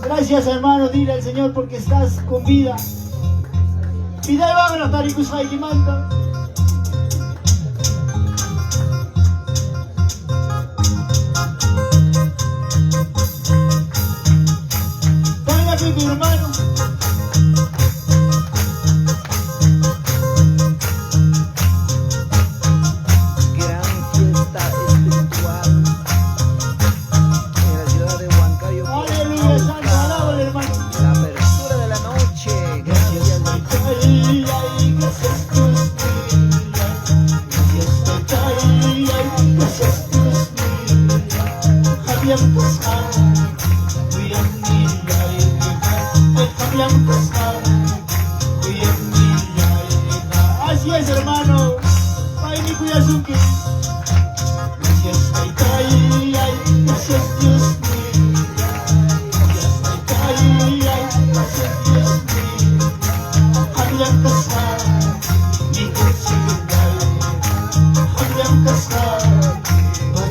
Gracias, hermano, dile al Señor porque estás con vida. Pidaywanraq tarikusqaykimanta. Dale aquí, mi hermano. Gran fiesta espiritual en la ciudad de Huancayo, Aleluya, santo, Jauja. alábale, hermano. La apertura de la noche. Gracias, Gracias. ay, ay, gracias, Dios mío. Gracias, ay, ay, gracias, Dios mío. Javier Pascal, Javier Pascal, Así es, hermano. Ay, mi cuyazuki. Gracias, ay, ay, ay, gracias, Dios mío. Gracias, ay, ay, gracias, Dios mío. Javier Pascal, mi cuyazuki. Javier Pascal,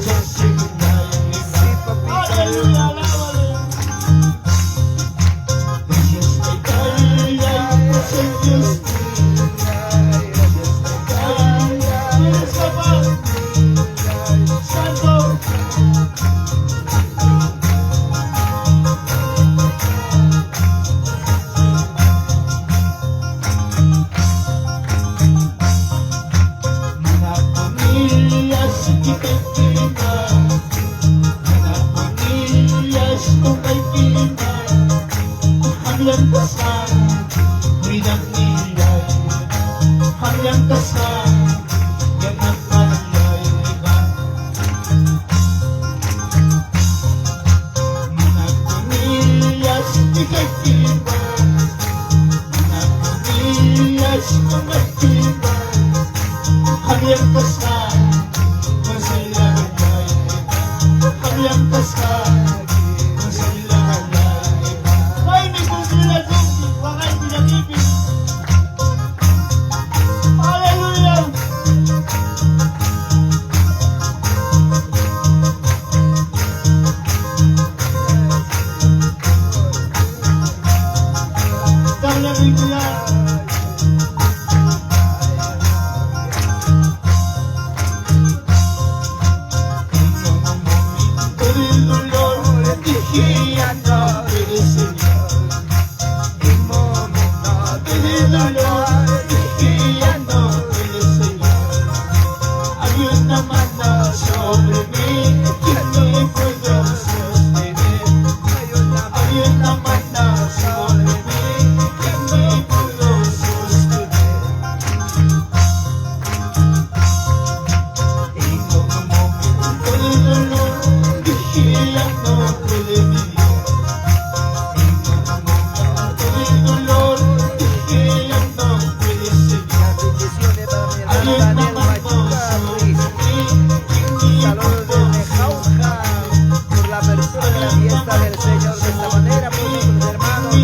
Sí, papito. Aleluya, alábale. Gracias, ay, ay, gracias, Dios mío. Gracias. Ay, eres capaz, Santo. Mga pamilya, kay Mga pamilya, kung kay Pina. Hamlang kasal, cuidang nilay. Hamlang kasal, yanakalay. Mga pamilya, kay Pina. Mga pamilya, kung kay Pina. Hamlang kasal, masalalay. Hamlang kasal, masalalay. Ay, may kusila zumbi, wakay pinag-ibig. Hallelujah! Dahil Biblia. En el dolor, dije ya no puede Señor. En momento En el dolor, dije ya no puede Señor. Había una mano sobre mí que me puedo sostener. Hay una Había una mano sobre mí que me pudo sostener. En momento De dolor, dije ya no puede mi Dios. De dolor, dije ya no puede Señor. Las bendiciones para mi hermano Había una Daniel mano Machuca sobre Ruiz. mí que me Saludos pudo desde Jauja por la apertura de la fiesta del Señor. De esta manera, pues, nuestros hermanos,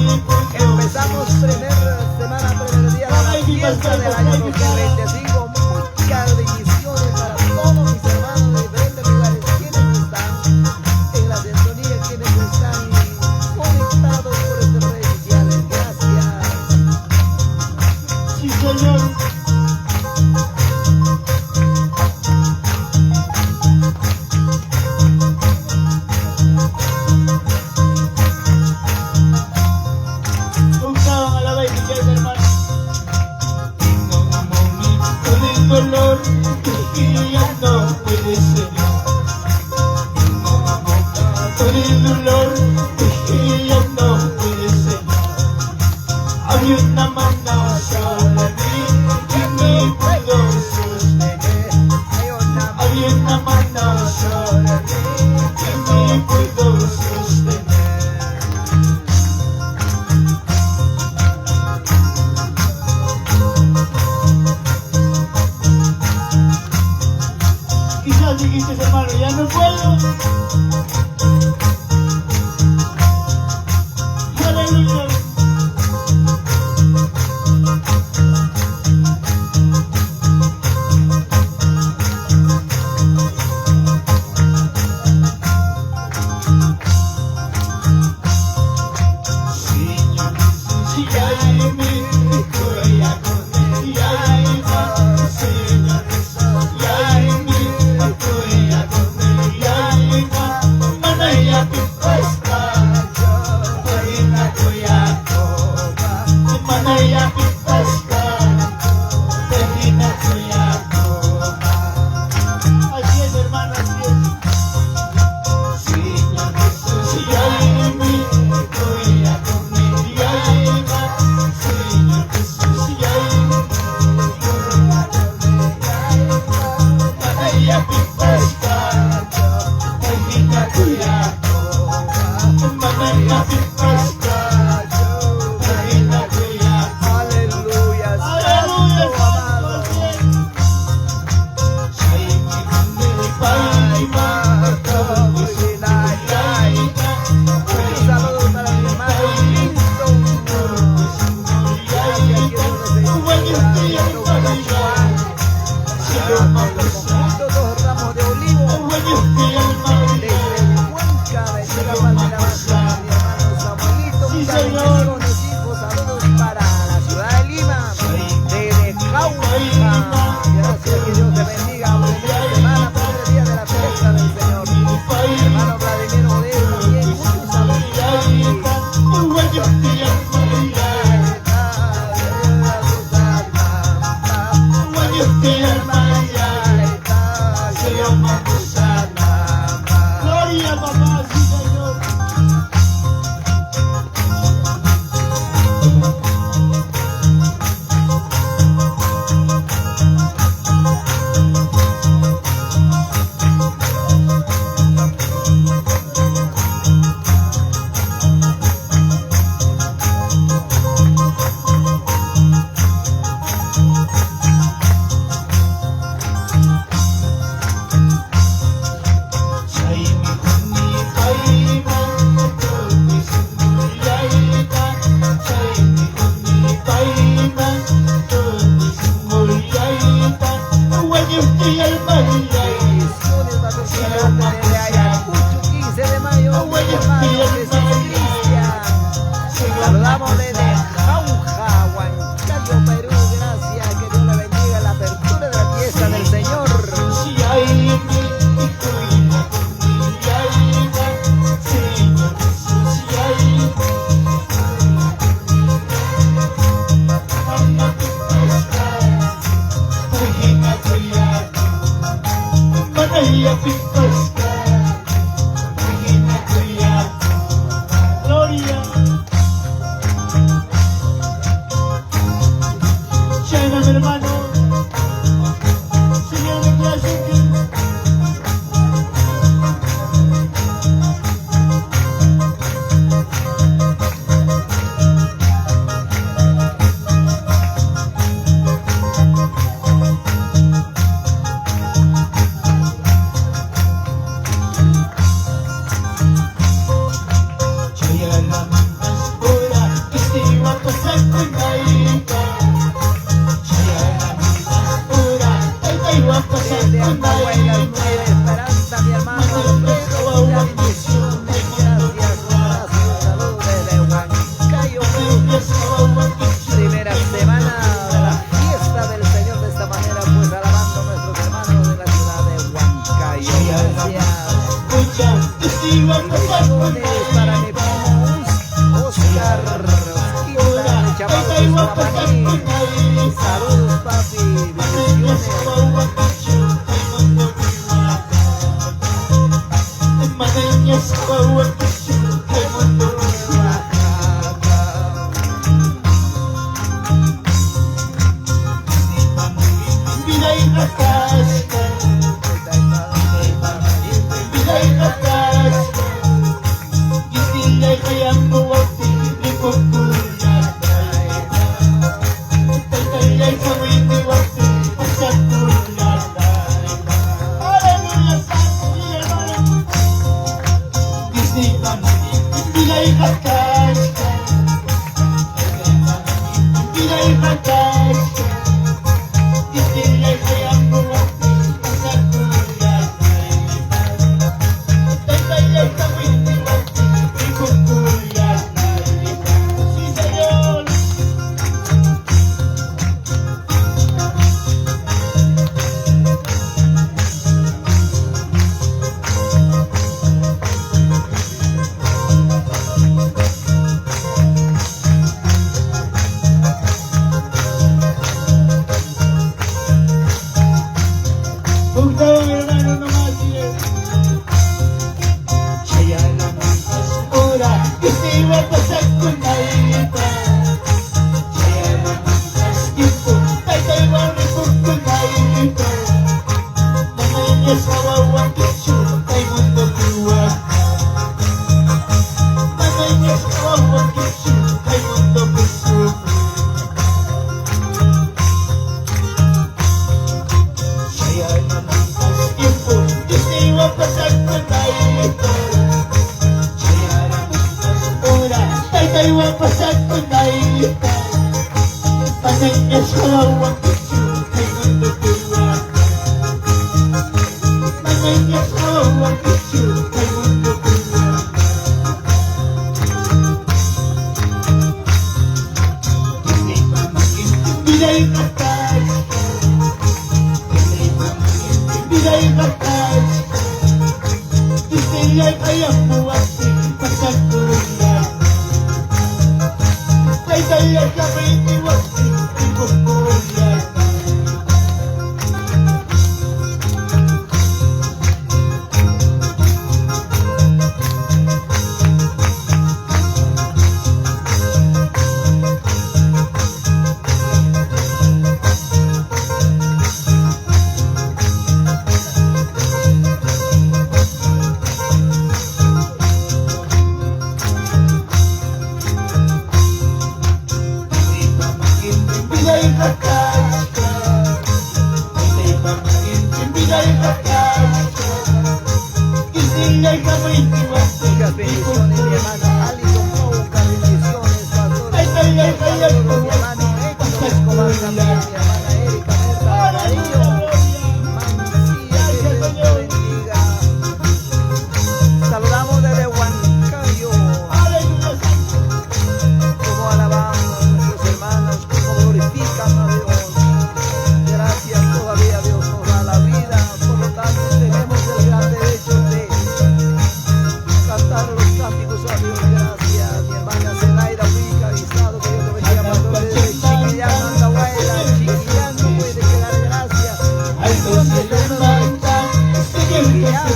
empezamos primera semana, primer día de la fiesta del año 2025. Muchas bendiciones para todos mis hermanos de diferentes lugares, quienes están en la sintonía, quienes están conectados por estas redes sociales. Gracias. Sí, Señor. Buscaban alaba y hermano. En un momento de dolor, dije ya no puede Señor. En un momento de dolor, dije ya no puede Señor. Había una mano sobre mí que me pudo sostener. Hay una Había una mano sobre mí que me pudo sostener. Quizás dijiste, hermano, ya no puedo. Aleluya, Aleluya, santo amado. Muchos saludos para mi hermano Winston. Gracias, que Dios les bendiga. Los conjuntos Dos Ramos de Olivo. Desde Cuenca, bendiga Palmira Banda, mi hermano Samuelito. Sí, Muchas señor. bendiciones, hijos. Saludos para la ciudad de Lima. Desde Jauja. Gracias, que Dios te bendiga. Primera semana, primer día de la fiesta del Señor. Hermano Vladimir Odell también. Muchos saludos, papi. Gloria, papá, sí, Señor. Bendiciones, patrocinante desde Ayacucho, 15 de mayo, mi hermano Jesús Cristian. Saludamos desde Jauja, Huancayo, Perú. Gracias, que Dios le bendiga la apertura de la fiesta del Señor. Gloria. Lléname, hermano. Señor, me place que Desde Andahuaylas, Nueva Esperanza, mi hermano Alfredo, muchas bendiciones. Gracias, un abrazo y un saludo desde Huancayo, Perú. Primera semana de la fiesta del Señor, de esta manera, pues alabando a nuestros hermanos de la ciudad de Huancayo. Gracias. Bendiciones para mi primo Oscar Osquita de Chamaco de Guamaní. Saludos, papi. Bendiciones. Sí, señor. Muchas bendiciones, mi hermano Alison Pouca, bendiciones, pastor. Saludos, mi hermano Héctor Escobar también, mi hermana Erika Berta Amarillo. Mancilla, que Dios te bendiga. Saludamos desde Huancayo. Como alabamos a nuestros hermanos, como glorifican a Dios. Gracias, todavía Dios nos da la vida, por lo tanto tenemos el gran derecho de cantar los cánticos a Dios. Gracias, mi hermana Zenaida Ubica, Guisado, que Dios te bendiga, pastor desde Chiquillán, Andahuayla, Chiquillán, no puede quedar, gracias. ¿Dónde está Chiquillán?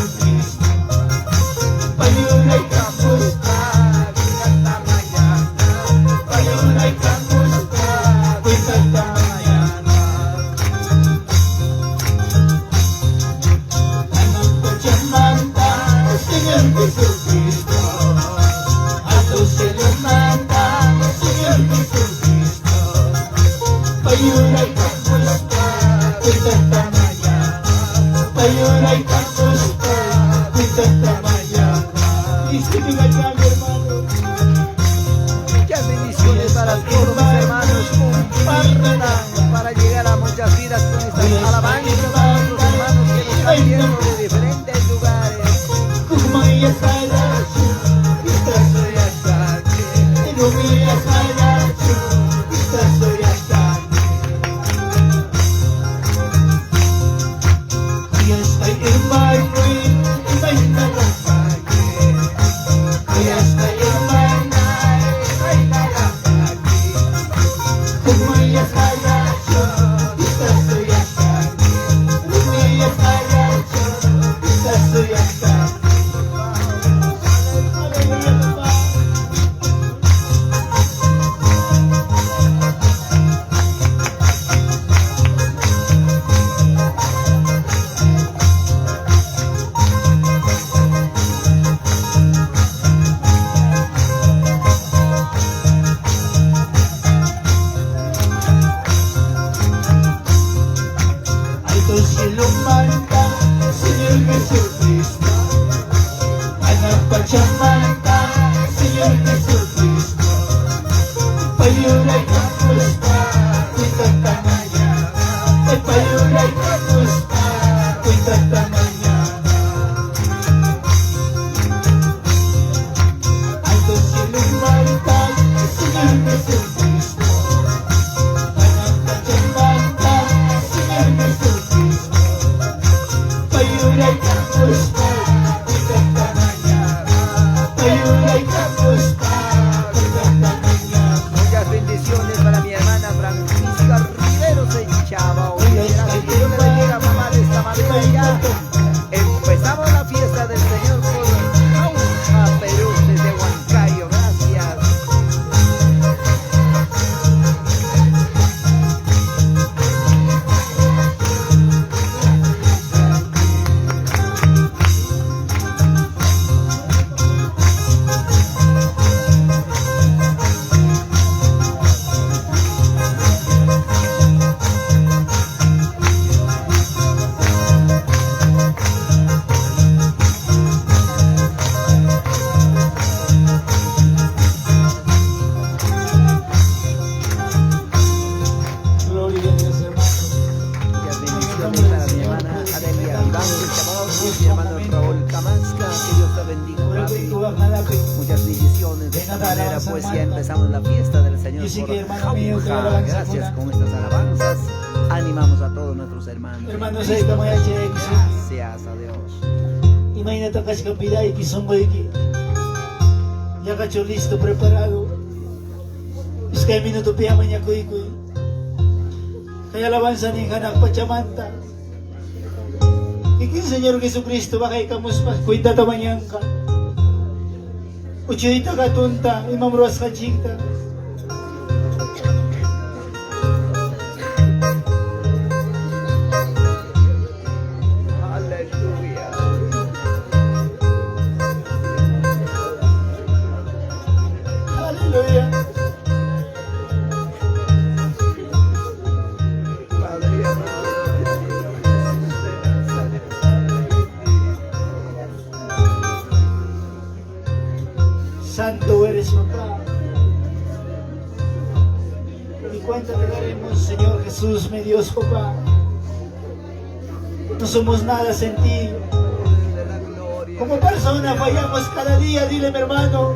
Muchas bendiciones para todos mis hermanos. Compartan para llegar a muchas vidas con estas alabanzas a nuestros hermanos que nos están viendo de diferentes lugares. Muchas bendiciones para mi hermana Francisca Rivero de Chava. Gracias, Dios le bendiga, mamá, de esta manera ya empezamos la fiesta del Señor por Jauja, Perú, desde Huancayo. Gracias. Muchas bendiciones. De esta Venga, manera, alabanza, pues ya Marta. empezamos la fiesta del Señor Yo sí por que, hermano mío, que Jauja. alabanza Gracias kuna. con estas alabanzas. Animamos a todos nuestros hermanos. Hermanos, ahí estamos ya, che, que sí. Gracias a Dios. Imaynata kachkapidayki sunquyki. Yaqachu listo, preparado. Iskay minutopi mañakuykuy. Kay alabanza nin hanaq pachamanta. Kikin Señor Jesucristo bajaykamuspa cuentata mañanqa. Uchuyta hatunta imam ruwasqanchikta. Aleluya. Aleluya. Padre amado, bendito Jesús de Nazaret, Padre bendito. Santo eres, papá. Y cuenta te daremos, Señor Jesús, mi Dios, papá. No somos nada sin ti. Poder de la gloria. Como persona fallamos cada día, dile mi hermano.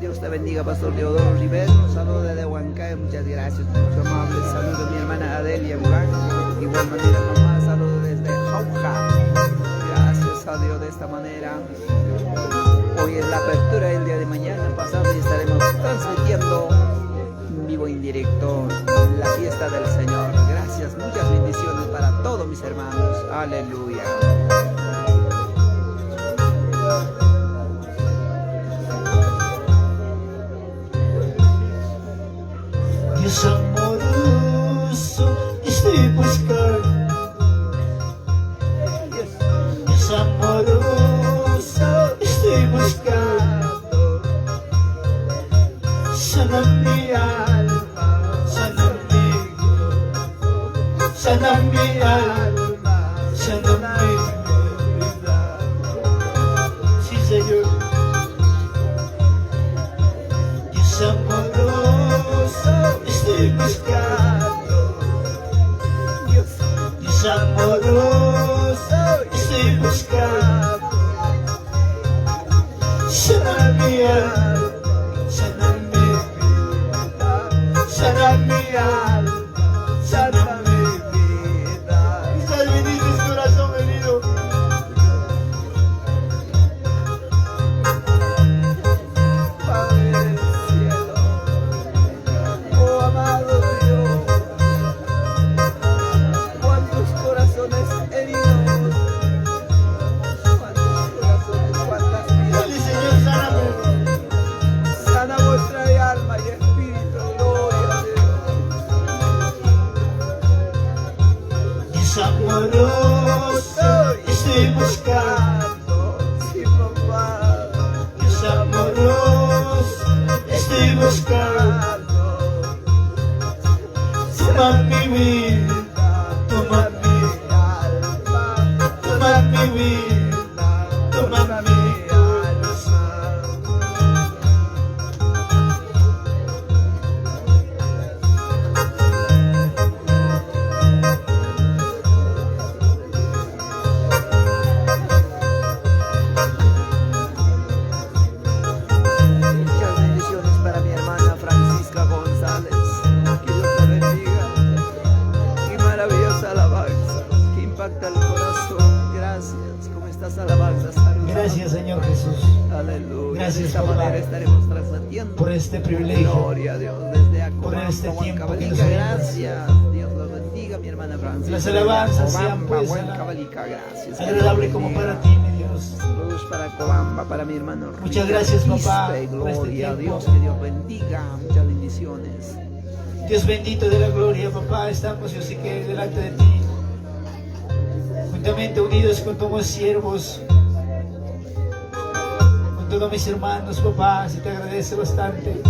Dios te bendiga, Pastor Teodoro Rivero. Un saludo desde Huancayo. Muchas gracias. Mucho amable. Saludo a mi hermana Adelia Blanco. De igual manera, mamá. Saludo desde Jauja. Gracias a Dios de esta manera. Hoy es la apertura el día de mañana pasado y estaremos transmitiendo en vivo y en directo la fiesta del Señor. Gracias, muchas bendiciones para todos mis hermanos. Aleluya. Dios amoroso, estoy buscando. Dios Dios amoroso, estoy buscando. Sana mi alma, sana mi sana mi alma, sana mi vida. Sí, Señor. Dios amoroso, estoy buscando. Dios Dios amoroso, estoy buscando. Sana mi alma, sana mi vida, sana mi alma, sana mi vida. Quizás viniste corazón herido. Padre del cielo, oh amado Dios, cuántos corazones heridos, cuántos corazones, cuántas vidas. Dile, Señor, sáname. Sana vuestra alma y espíritu, gloria a Dios. Dios amoroso, estoy buscando. Sí, papá. Dios amoroso, estoy buscando. Toma mi vida, toma mi alma, toma mi vida, toma mi alma. Muchas bendiciones para mi hermana Francisca González. Que Dios la bendiga. Qué maravillosa alabanza que impacta el corazón. Gracias. Con estas alabanzas saludamos. Gracias, Señor Jesús, Aleluya. Gracias, De esta papá, manera estaremos transmitiendo. por este privilegio. Gloria a Dios. Desde Por Acobamba, este tiempo que Huancavelica. nos brindas. Gracias. Dios los bendiga, mi hermana Francisca. Las alabanzas sean, Acobamba, pues, Huancavelica. Gracias. Que Agradable Dios como bendiga. para ti, mi Dios. Saludos para Acobamba, para mi hermano Muchas Richard gracias, papá, Quispe. por este Gloria a tiempo. Dios, que Dios bendiga. Muchas bendiciones. Dios bendito de la gloria, papá, estamos yo sé que delante de ti, juntamente unidos con todos los siervos, con todos mis hermanos, papá, se te agradece bastante.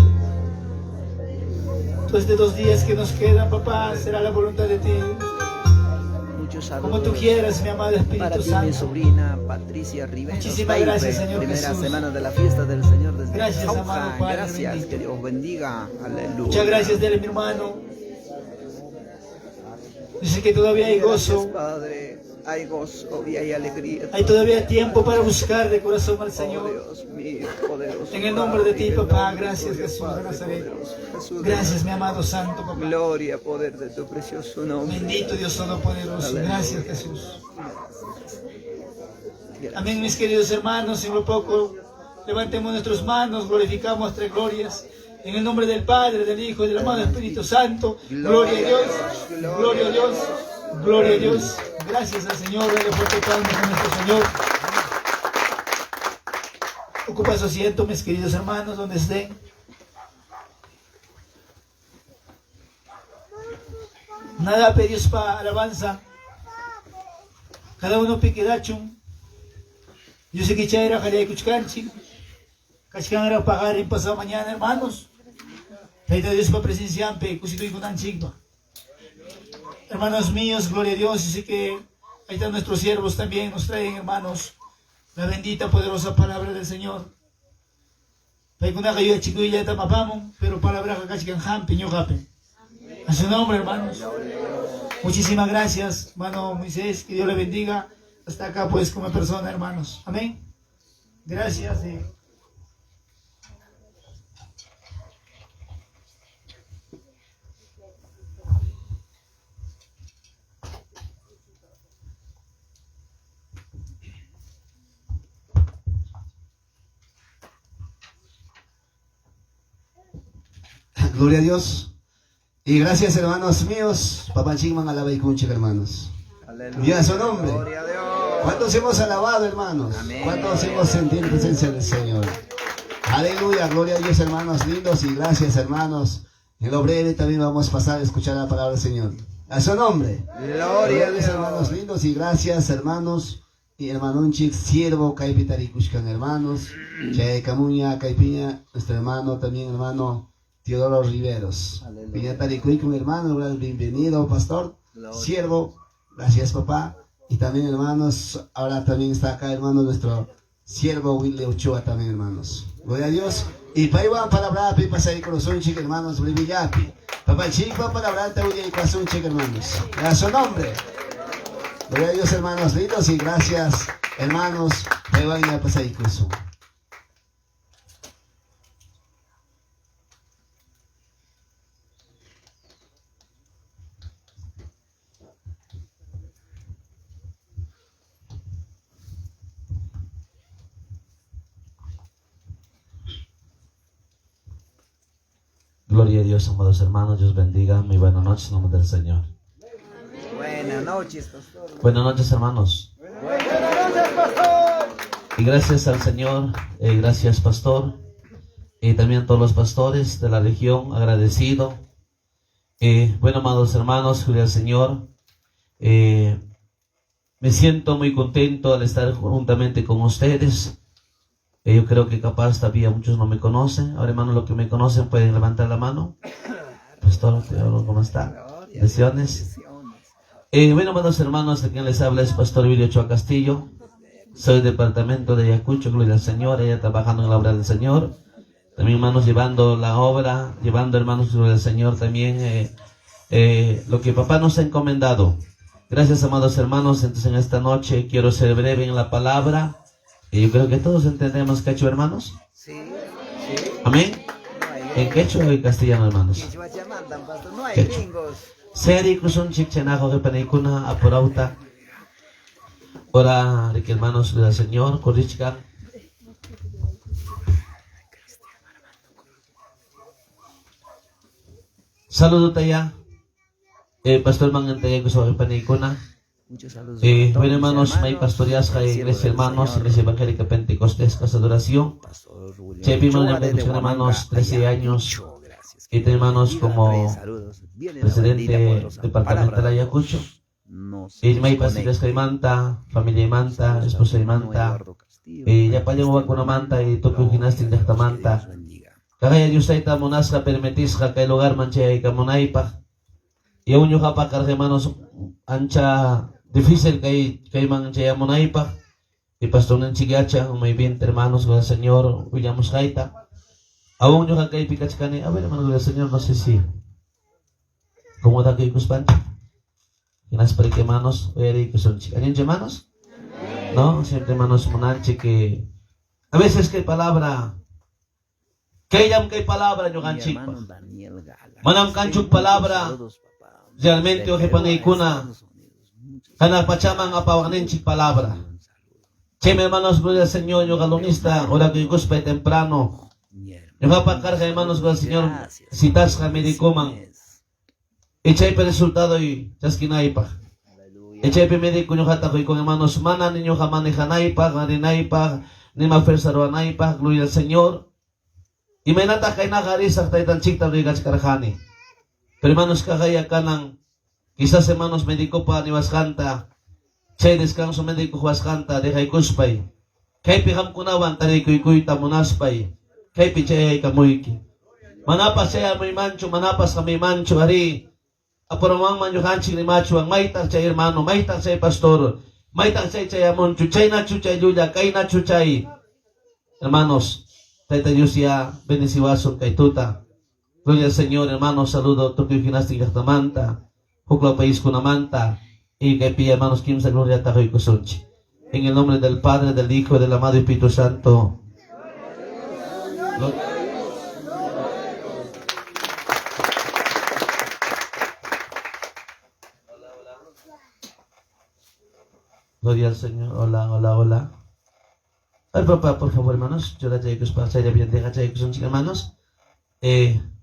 Después de 2 días que nos quedan, papá, será la voluntad de ti. Muchos saludos. Como tú quieras, mi amado Espíritu Para ti, mi Santo. sobrina Patricia Rivero. Muchísimas Baby, gracias, Señor Primera Jesús. semana de la fiesta del Señor desde Gracias, Jauja. amado Padre Gracias, bendito. que Dios bendiga. Aleluya. Muchas gracias, dele, mi hermano. Dice que todavía hay Gracias, gozo. Padre. Hay gozo y hay alegría. Hay todavía tiempo para buscar de corazón al Oh Señor. Dios mío, poderoso. En el nombre de Padre, ti, en el papá. nombre Gracias, tuyo, Jesús de Padre, Nazaret. poderoso. Jesús de Gracias, mi amado Santo Papá. Gloria, poder de tu precioso nombre. Bendito Dios Todopoderoso. Aleluya. Gracias, Jesús. Gracias. Amén, mis queridos hermanos. En lo poco, levantemos nuestras manos, glorificamos nuestras glorias. En el nombre del Padre, del Hijo y del amado Espíritu Santo. Gloria a Dios, gloria a Dios, gloria a Dios. Gracias al Señor. Dale fuerte palmas a nuestro Señor. Ocupa su asiento, mis queridos hermanos, donde estén. Nada pedidos para alabanza. Cada uno piquedachun. Yo sé que chayra jallaykuchkanchik. Kachkanra paqarin pasado mañana, hermanos. Tayta Diospa presencianpi kusikuykunanchikpa. Hermanos míos, gloria a Dios. Y sé que ahí están nuestros siervos también, nos traen, hermanos, la bendita, poderosa palabra del Señor. Paykunaqa yuyachikuyllata apamun, pero palabraqa kachkan hampi, ñuqapi. A su nombre, hermanos. Muchísimas gracias, hermano Moisés, que Dios le bendiga. Hasta acá, pues, como persona, hermanos. Amén. Gracias. Gloria a Dios. Y gracias, hermanos míos. Papá Chingman alaba y cunche, hermanos. Aleluya. Y a su nombre. Gloria a Dios. ¿Cuántos hemos alabado, hermanos? Amén. ¿Cuántos hemos sentido la presencia del Señor? Aleluya, gloria a Dios, hermanos lindos. Y gracias, hermanos. En lo breve también vamos a pasar a escuchar la palabra del Señor. A su nombre. Gloria a Dios, hermanos Dios. lindos. Y gracias, hermanos. Y hermanunchik, siervo, Caipitarikushkan, hermanos. Chay Camuña, Caipiña, nuestro hermano también, hermano Teodoro Riveros. Aleluya. Piñatarikuy, hermano, bienvenido, pastor. Gloria. Siervo, gracias, papá. Y también, hermanos, ahora también está acá, hermano, nuestro siervo Willy Ochoa también, hermanos. Gloria a Dios. Y pa iwan palabra, pi pasay corazón, chica, hermanos, brivillapi. Papá chico, palabra, te voy a corazón, chica, hermanos. A su nombre. Gloria a Dios, hermanos lindos, y gracias, hermanos. Pa iwan ya pasay corazón. Gloria a Dios, amados hermanos, Dios bendiga. Muy buenas noches, en nombre del Señor. Buenas noches, pastor. Buenas noches, hermanos. Buenas noches, pastor. Y gracias al Señor, gracias, pastor. Y también a todos los pastores de la región, agradecido. Bueno, amados hermanos, gloria al Señor. Me siento muy contento al estar juntamente con ustedes. Yo creo que capaz todavía muchos no me conocen. Ahora, hermanos, los que me conocen pueden levantar la mano. Pastor, Teodoro, ¿cómo está? Bendiciones. Bueno, amados hermanos, de quien les habla es Pastor Willy Ochoa Castillo. Soy del departamento de Ayacucho, gloria al Señor, ella trabajando en la obra del Señor. También, hermanos, llevando la obra, llevando, hermanos, gloria al Señor, también lo que papá nos ha encomendado. Gracias, amados hermanos. Entonces, en esta noche quiero ser breve en la palabra. Y yo creo que todos entendemos quechua, hermanos. Sí, sí. Amén. No hay ¿En quechua o en castellano, hermanos? Quechua chamantan, pastor. No hay Quechua. gringos. Seri kusun chikchenajo de paneikuna apurauta. Ora, de que hermanos del Señor, corrichkan. Saludo taya. Pastor Mangantaya kuso paneikuna. Muchos saludos para todos Bueno, mis hermanos, may hermanos, pastoreasca el siervo iglesia, del hermanos, Señor, iglesia evangélica pentecostés, casa de oración. Pastor William Chepi, Ochoa hermano, desde muchos hermanos, Huamanga, 13 Ayacucho. años. Gracias. Y tenemos hermanos Bendiga, como trae saludos. Viene la presidente bendita, poderosa departamental palabra de Ayacucho. Dios. No se Y may desconecte. pastoreasca Manta, familia Manta, Saludos esposa al hermano Manta. Eduardo Castillo, Ya pa Cristian vacuna manta y toco Gloria ginástica a Dios, que manta. Dios bendiga. Kaya Dios taita monasca permitisca kay lugar manche y kamunaypa. Y aún yo japa carga hermanos ancha difícil kay kay manche amunaypa. Y pastor ng chigacha, may 20 hermanos con el Señor, huyamos kaita. Aún yo kay pikachkani, a ver hermano del Señor, no sé si cómo da kay kuspan. Hinaspa riki hermanos, uyariykusunchik. Allinchu hermanos? No, siempre hermanos munanchik que a veces que palabra kayllam kay palabra Mi ñuqanchikpaq. hermano Daniel Gala. Manam kanchuk palabra Saludos, papá. realmente Desde Perú a uqipanikuna Estados Unidos. Muchas hanaq pachaman apawaqninchik palabra. Un saludo. Chaymi hermanos, gloria al Señor, ñuqa lunista orakuykuspa temprano. Mi hermano, Ñuqapa karqa hermanos, gloria al Señor, Gracias. citasqa médicoman. Bendiciones. Y chaypi resultado y chaskinaypaq. Aleluya. Y chaypi médico ñuqata quykun hermanos, mana ni ñuqa manejanaypaq, rinaypaq, nima fuerza ruwanaypaq, gloria al Señor. Imaynataq kaynaqa risaq taytanchikta ruykachkarqani. Pero hermanos kaqaya kanan, quizás hermanos médicopa niwasqanta, chay descanso médico huasqanta dejaykuspay. Kaypi qamkunawan tarikuykuyta munaspay, kaypi chayaykamuyki. Manapas chayamuymanchu, manapas qamiymanchu, ari. Apuramanman ñuqanchik rimachuwan, maytaq chay hermano, maytaq chay pastor, maytaq chay chayamunchu, chaynachu chay llulla, kaynachu chay. Hermanos, Tayta Dios ya bendeciwasun kay tuta. Gloria al Señor, hermanos, saludo tukuy hinastin llaqtamanta, huklaw paiskunamanta, y kaypi hermanos kimsa gloria taquykusunchik. En el nombre del Padre, del Hijo y del amado Espíritu Santo. Gloria al Señor. Hola, hola, hola. Ay, papá, por favor, hermanos. Yo la traigo para hacer bien de hermanos.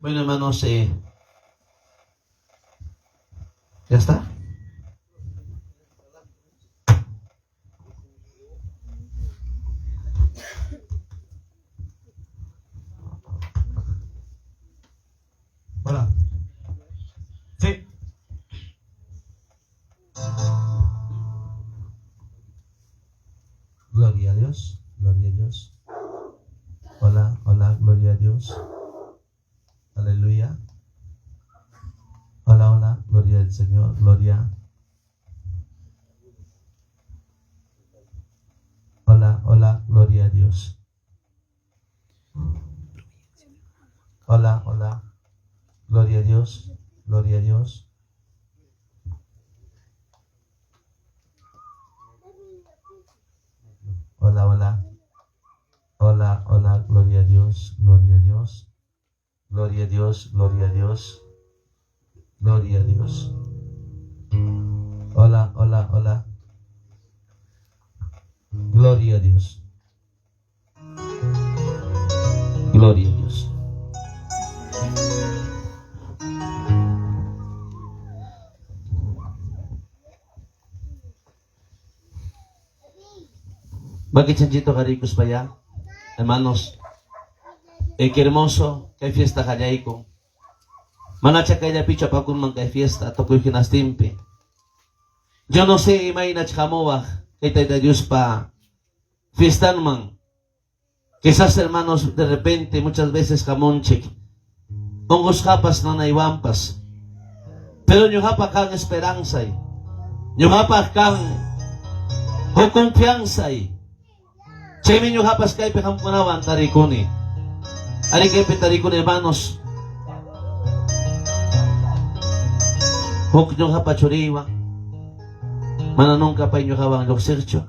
Bueno, hermanos, ¿ya está? Hola. Sí. Gloria a Dios, gloria a Dios. Hola, hola, gloria a Dios. Aleluya. Hola, hola, gloria al Señor, gloria. Hola, hola, gloria a Dios. Hola, hola, gloria a Dios, gloria a Dios. Hola, hola. Hola, hola, gloria a Dios, gloria a Dios. Gloria a Dios, gloria a Dios. Gloria a Dios. Hola, hola, hola. Gloria a Dios. Gloria a Dios. Bakit chanchito karikos pa ya? Hermanos, qué hermoso, qué fiesta kallayko. Manacha kaya picha pakun man kay fiesta, tokoy kinastimpi. Yo no sé, imaynach hamowaj, kay Tayta Dios pa fiestan man. Quizás, hermanos, de repente, muchas veces jamonchik, hongos japas nanaywanpas. Pero ñuqapa kan esperanza y ñuqapa kan ho confianza y chaymi ñuqapas kaypi qamkunawan tarikuni. Ari kaypi tarikuni, hermanos. Huk ñuqapa churiwan. Mana nunca pay ñuqawan lluqsiqchu.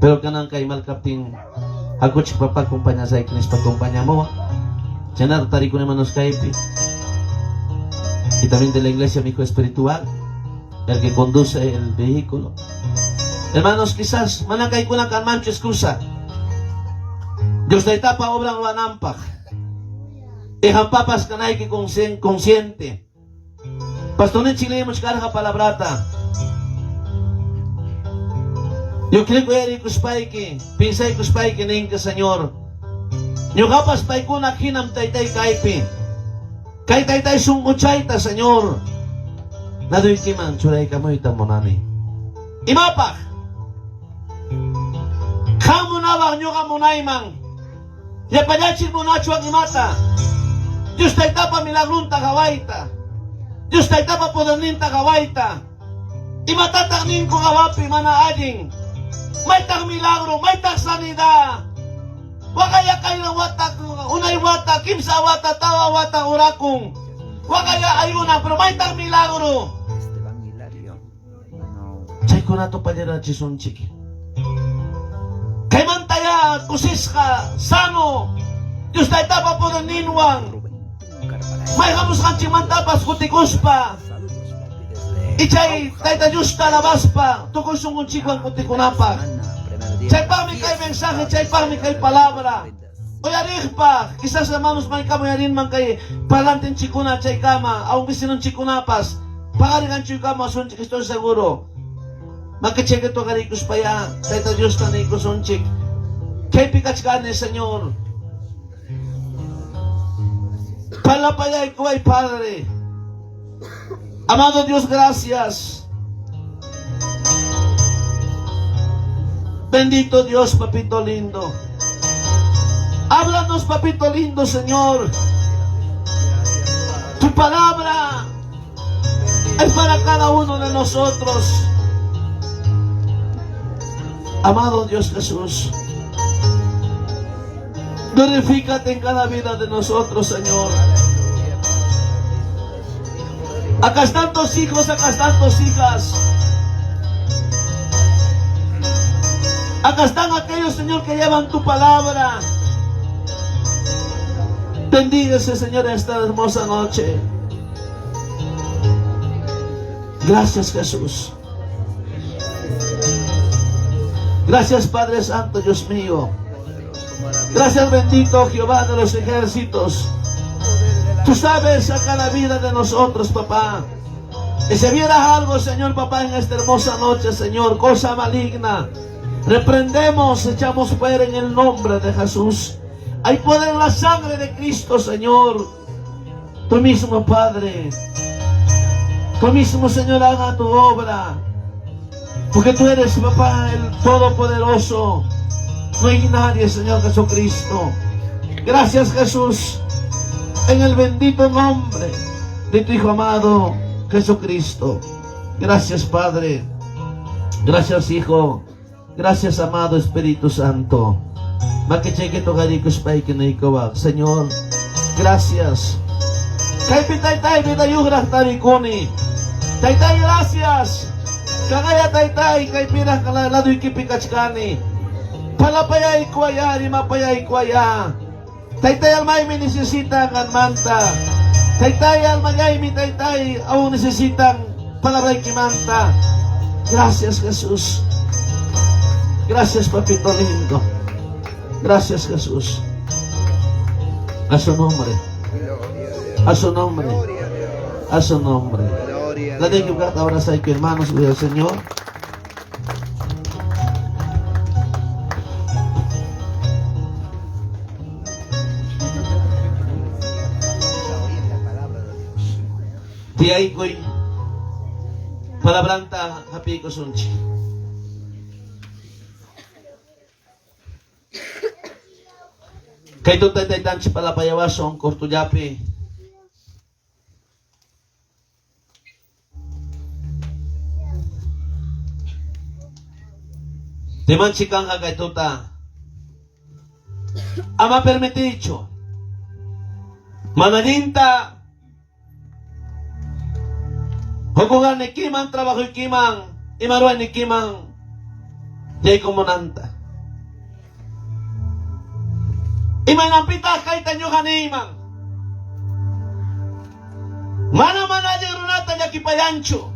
Pero kanan kay mal kaptin hakuchik papá acompañasayki nispa acompañamuwan. Chaynata tarikuni, hermanos, kaypi. Y también de la iglesia, mi hijo espiritual, el que conduce el vehículo. Hermanos, quizás mana kaykuna kanmanchu excusa. Dios taytapa obran ruwanampaq. Ihampapas kanayki consciente. Pastorninchik leemos karqa palabrata. Yo creo que yarikuspayki, pinsaykuspayki ninka, Señor. Ñuqapas paykuna hinam taytay kaypi. Kay taytay sunquchayta, Señor. Naduykiman churaykamuyta munani. Imapaq? Qam munawaq ñuqa munayman. Llapallachik munachuwan imata. Dios taytapa milagrunta qawayta. Dios taytapa poderninta qawayta. Imatataq ninku qawapi mana allin. Maytaq milagro, maytaq sanidad. Wakaya kayna wata, unay wata, kimsa wata, tawa wata, orakun. Wakaya ayuna, pero maytaq milagro. Esteban Hilario. Mikunata upallarachisunchik. Kaymantaya kusisqa, sano, Dios Taytapa poderninwan mayqamusqanchikmantapas kutikuspa ichay Tayta Diosta alabaspa tukuy sunqunchikwan kutikunapaq. Chaypaqmi kay mensaje, chaypaqmi kay palabra. Uyariqpaq, quizás hermanos maykama uyarinman kay parlantinchikkuna chaykama, aunque sinunchikkunapas paqarinqanchuykama asunchik, estoy seguro. Makichayka toqariykuspayá Tayta Diosta niykusunchik. Kaypi kachkani, Señor. Parlapayaykuway, Padre. Amado Dios, gracias. Bendito Dios, papito lindo. Háblanos, papito lindo, Señor. Tu palabra es para cada uno de nosotros. Amado Dios Jesús, glorifícate en cada vida de nosotros, Señor. Acá están tus hijos, acá están tus hijas. Acá están aquellos, Señor, que llevan tu palabra. Bendíguese, Señor, esta hermosa noche. Gracias, Jesús. Gracias, Padre Santo, Dios mío. Gracias, bendito Jehová de los ejércitos. Tú sabes a cada vida de nosotros, papá. Y si viera algo, Señor, papá, en esta hermosa noche, Señor, cosa maligna, reprendemos, echamos fuera en el nombre de Jesús. Hay poder en la sangre de Cristo, Señor. Tú mismo, Padre. Tú mismo, Señor, haga tu obra. Porque tú eres, papá, el Todopoderoso. No hay nadie, Señor Jesucristo. Gracias, Jesús. En el bendito nombre de tu Hijo amado, Jesucristo. Gracias, Padre. Gracias, Hijo. Gracias, amado Espíritu Santo. Señor, gracias. Kaypi taytay vidayuqraq tarikuni. Taytay, gracias. Kagaya taytay kaypiraq laduykipi kachkani. Parlapayaykuwaya, rimapayaykuwaya. Taytay almaymi necesitan qanmanta. Taytay almallaymi taytay aún necesitan palabraykimanta. Gracias, Jesús. Gracias, papito lindo. Gracias, Jesús. A su nombre. A su nombre. A su nombre. La de ahora sabe que hermanos, gloria al Señor. Tiyaykuy palabranta hapiykusunchik. Kay tuta taytanchik parlapayawasun cortullapi. Temanchik kanqa kay tuta. Ama permitiychu. Mana allinta huk trabajoykiman, ima ruwaynikiman yaykumunanta. Imaynanpitaq kayta ñuqa niyman. Mana mana allin runata llakipayanchu.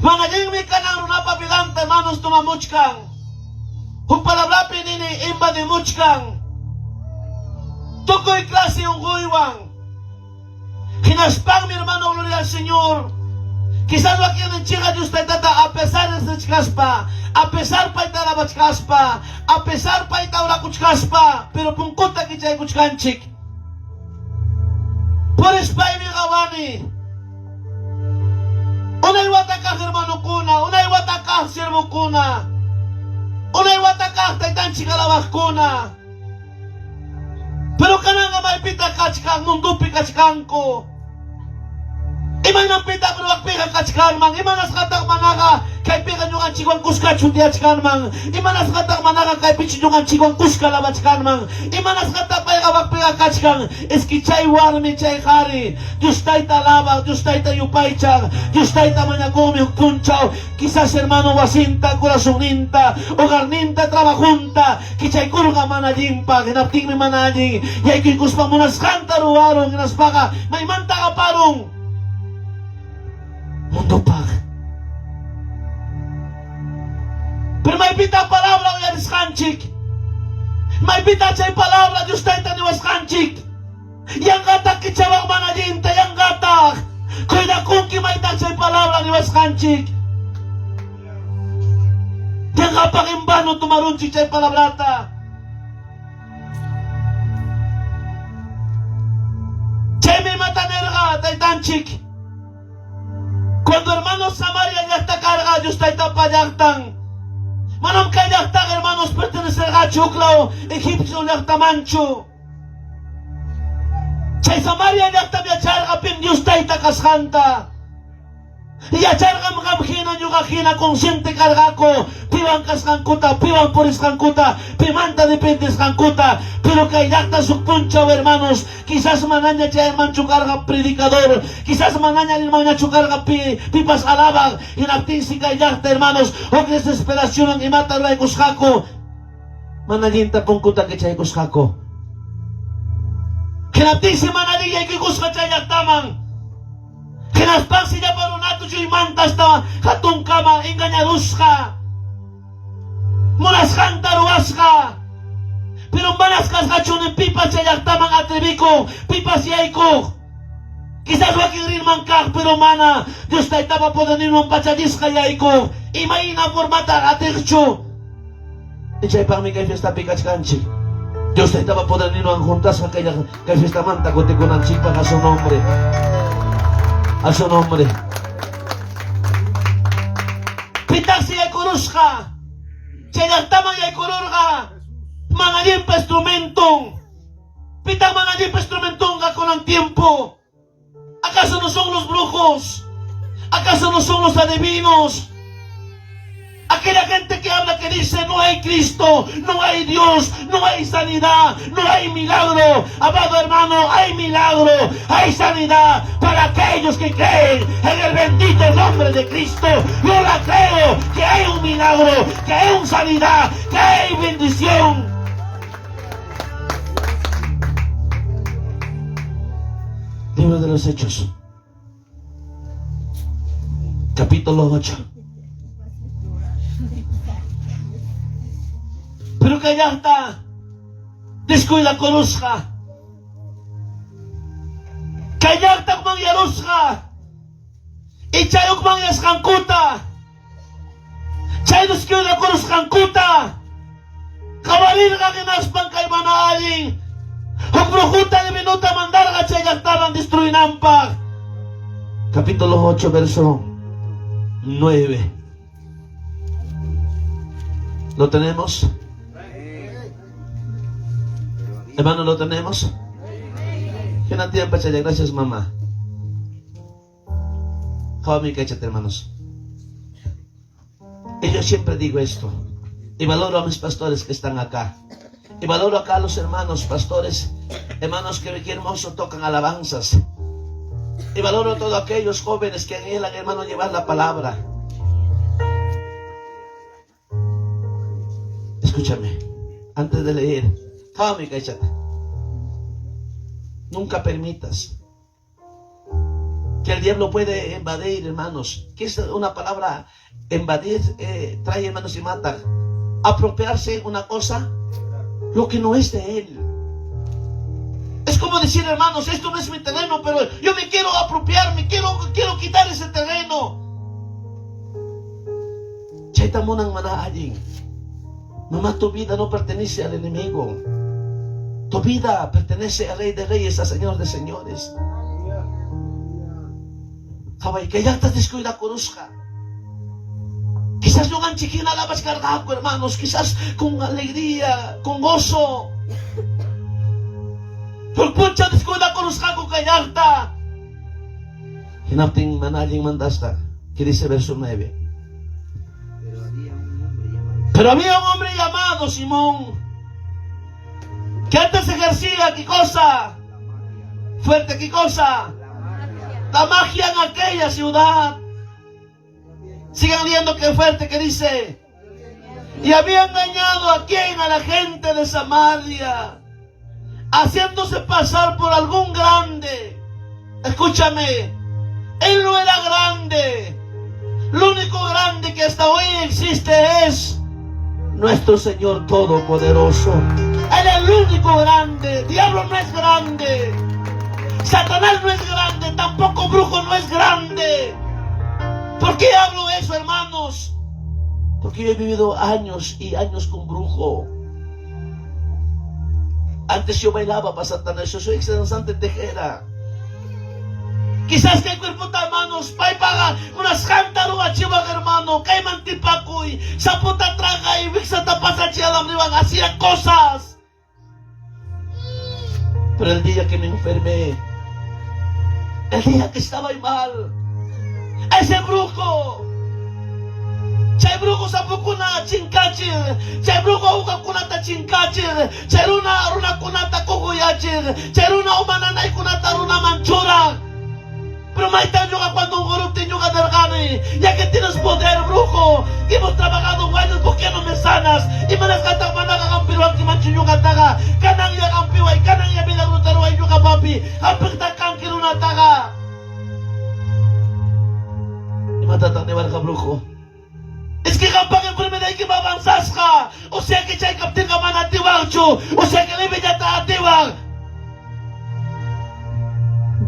Mana allinmi kanan runapa vidanta hermanos tomamuchkan. Huk palabrapi nini invadimuchkan. Tukuy clase unquywan. Hinaspanmi hermano, gloria al Señor. Quizás wakinninchikqa Dios taytata a pesar de kaspa, a pesar payta alabachkaspa, a pesar payta orakuchkaspa, pero punkuta kichaykuchkanchik. Purispaymi qawani. Unay watakaq hermanokuna, unay watakaq siervokuna, unay watakaq taytanchik alabaqkuna. Pero kananqa maypita kachkan, mundupi kachkanku. Imaynanpitaq ruwaqpiqa kachkanman? Imanasqataq manaqa kaypiqa ñuqanchikwan kuskachu tiyachkanman? Imanasqataq manaqa kaypichu ñuqanchikwan kuska lavachkanman? Imanasqataq payqa waqpiqa kachkan? Es que chay warmi, chay qhari, Dios Tayta alabaq, Dios Tayta yupaychaq, Dios Tayta mañakunmi huk punchaw, quizás hermano wasinta, corazonninta, hogarninta, trabajunta kichaykurqa mana allinpaq, hinaptinmi mana allin yaykuykuspa munasqanta ruwarun, hinaspaqa maymanta aparun mundopaq. Pero maypitaq palabra uyarisqanchik? Maypitaq chay palabra Dios Tayta niwasqanchik? Yanqataq kichawaq mana allinta, yanqataq. Cuidakunki maytaq chay palabra niwasqanchik. Yanqapaq en vano tomarunchik chay palabrata. Chaymi imata nirqa taytanchik. Cuando hermanos Samaria llaqta karqa Dios Taytapa llaqtan, manam kay llaqtaqa hermanos pertenecerqachu huklaw egipcio llaqtamanchu. Chay Samaria llaqtam yacharqa pim Dios Tayta kasqanta. Yacharqam qam hina ñuqa hina consciente karqaku piwan kasqankuta, piwan purisqankuta, pimanta dependesqankuta. Pero kay llaqta huk punchaw hermanos, quizás manaña chay hermanchu karqa predicador, quizás manaña hermanachu karqa pipas alabaq, hinaptinsi kay llaqta hermanos huk desesperacionwan imata ruraykusqaku, mana allinta punkuta kichaykusqaku. Hinaptinsi mana allin yaykuykusqa chay llaqtaman. Hinaspansi llapa runata chuymanta hasta hatunkama engañarusqa, munasqanta ruwasqa. Pero manas kasqachu ni pipas chay llaqtaman atrevikuq, pipas yaykuq. Quizás wakin rinman kaq, pero mana Dios Taytapa poderninwan pachallisqa yaykuq. Imayna formata atiqchu? Y chaypaqmi kay fiestapi kachkanchik. Dios Taytapa poderninwan juntasqa kay, kay fiestamanta kutikunanchikpaq a su nombre. A su nombre. Pitaqsi yaykurusqa. Chay llaqtaman yaykururqa. Mana allinpa instrumenton. Pitaq mana allinpa instrumentonqa kunan tiempo? ¿Acaso no son los brujos? ¿Acaso no son los adivinos? Aquella gente que habla que dice no hay Cristo, no hay Dios, no hay sanidad, no hay milagro. Amado hermano, hay milagro, hay sanidad para aquellos que creen en el bendito nombre de Cristo. Yo la creo que hay un milagro, que hay una sanidad, que hay bendición. Libro de los Hechos, capítulo 8. Pero kay llaqta descuidakurusqa. Kay llaqta manyarusqa. Ichay hukmanyasqankuta. Chay descuidakurusqankuta. Qawarirqa hinaspan kay mana allin huk brujuta divinuta mandarqa chay llaqtaman destruinanpaq. Capítulo 8, verso 9. ¿Lo tenemos? Hermano, ¿lo tenemos? Gracias, mamá. Hermanos. Y yo siempre digo esto. Y valoro a mis pastores que están acá. Y valoro acá a los hermanos pastores, hermanos que qué hermoso tocan alabanzas. Y valoro a todos aquellos jóvenes que anhelan, hermano, llevar la palabra. Escúchame, antes de leer, nunca permitas que el diablo puede invadir, hermanos. Que es una palabra invadir, trae, hermanos, y mata. Apropiarse una cosa, lo que no es de él. Es como decir, hermanos, esto no es mi terreno, pero yo me quiero apropiar, me quiero quitar ese terreno. Chayta munan mana allin. Mamá, tu vida no pertenece al enemigo. Tu vida pertenece al Rey de Reyes, al Señor de Señores. Kay llaqta descuidakurusqa. Quizás ñuqanchik hina alabachkarqaku, hermanos, quizás con alegría, con gozo. Huk punchaw descuidakurusqaku kay llaqta. Hinaptin mana allin mandasqa. ¿Qué dice verso 9? Pero había un hombre llamado Simón, que antes ejercía, ¿qué cosa? Fuerte, ¿qué cosa? La magia en aquella ciudad. Sigan viendo qué fuerte que dice. Y había engañado a quién, a la gente de Samaria, haciéndose pasar por algún grande. Escúchame, él no era grande. Lo único grande que hasta hoy existe es nuestro Señor Todopoderoso. Él es el único grande. Diablo no es grande. Satanás no es grande. Tampoco brujo no es grande. ¿Por qué hablo eso, hermanos? Porque yo he vivido años y años con brujo. Antes yo bailaba para Satanás. Yo soy ex danzante tejera. Quizás que el cuerpo ta manos, paypaqa munasqanta ruwachiwaq hermano, kayman tipakuy, sapota traga y wiksata pasachialam riwan, hacía cosas. Pero el día que me enfermé, el día que estaba mal, ese brujo, chay brujo sapukuna chinkachir, chay brujo uqakunata chinkachir, chay runa runakunata kukuyachir, chay runa uma nanaykunata runaman churaq. Pero mayta ñuqa cuando unquruptin ñuqa nirqani, ya que tienes poder, brujo, y hemos trabajado años, ¿por qué no me sanas? Imanasqataq manaqa hampiruwankimanchu ñuqataqa, kanan ya hampiway, kanan ya milagrota ruway ñuqa papi, hampiqtaq kanki runataqa. Imatataq niwarqa brujo? Es que qampak enfermedad va avanzasqa, o sea que chay kaptinqa mana atiwaqchu, o sea que librillata atiwaq.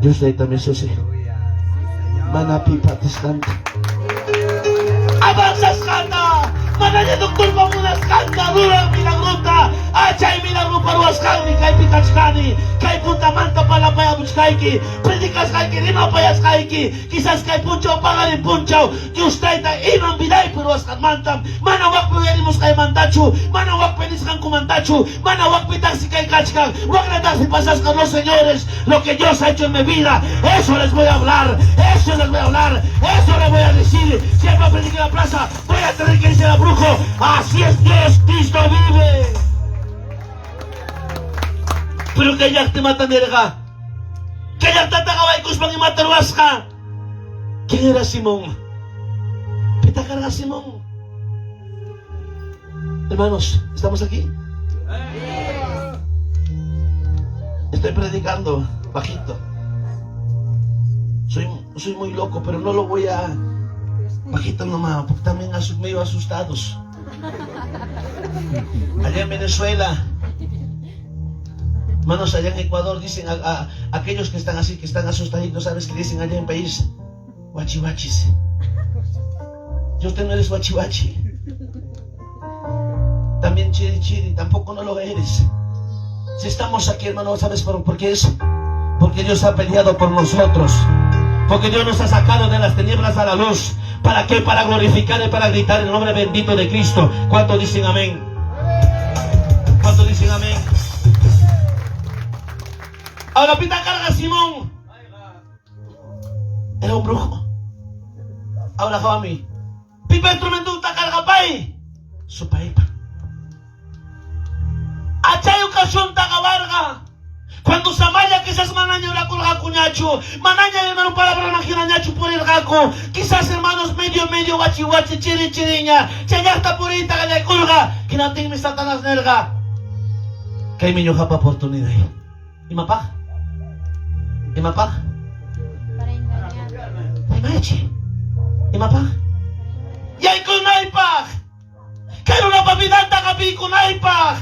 Dios también susi. Mana pipa atisqanta. Avanzasqanta, manaña doctorpa munasqanta, ruran milagrota, achay milagro ruwasqanmi kaypi kachkani, kay puntamanta parlapayamuchkayki, predicasqayki, rimapayasqayki, quizás kay punchaw paqarin punchaw, Dios tayta iman vidaypi ruwasqanmantam, mana wakpi uyarimusqaymantachu, mana wakpi nisqankumantachu, mana wakpi taxi kay kachkan, wakna taxi pasasqa, no señores, lo que Dios ha hecho en mi vida, eso les voy a hablar, eso les voy a hablar, eso les voy a decir. Si él va a predicar en la plaza, voy a tener que decir al brujo, así es Dios, Cristo vive. Pero que ya te matan erga, que ya te ataca y mata ruasca. ¿Quién era Simón? ¿Qué carga Simón? Hermanos, ¿estamos aquí? Estoy predicando bajito. Soy muy loco, pero no lo voy a... Bajito nomás, porque también medio asustados. Allá en Venezuela, hermanos, allá en Ecuador dicen a aquellos que están así, que están asustaditos, ¿sabes qué dicen allá en país? Guachihuachis. Yo usted no eres guachihuachi. También chiri chiri, tampoco no lo eres. Si estamos aquí, hermano, ¿sabes por qué es? Porque Dios ha peleado por nosotros. Porque Dios nos ha sacado de las tinieblas a la luz. ¿Para qué? Para glorificar y para gritar el nombre bendito de Cristo. ¿Cuántos dicen amén? ¿Cuántos dicen amén? Ahora pita carga Simón. Era un brujo. Ahora Jami. Pipa instrumento carga pay. Su paipa. Achay ocasión tagabarga. Cuando Samaria quizás manaña orakurqakuñachu, manaña hermano palabra imaginañachu purirqaku, quizás hermanos medio medio wachi wachi chiri chiriña, chayaqta puriyta qallaykurqa, hinaptinmi Satanás nirqa, kaymi ñuqapa oportunidad. Imapaq? Imapaq? Para engañar. Imachi? Imapaq? Yaykunaypaq. Kay runapa vidanta qapiykunaypaq.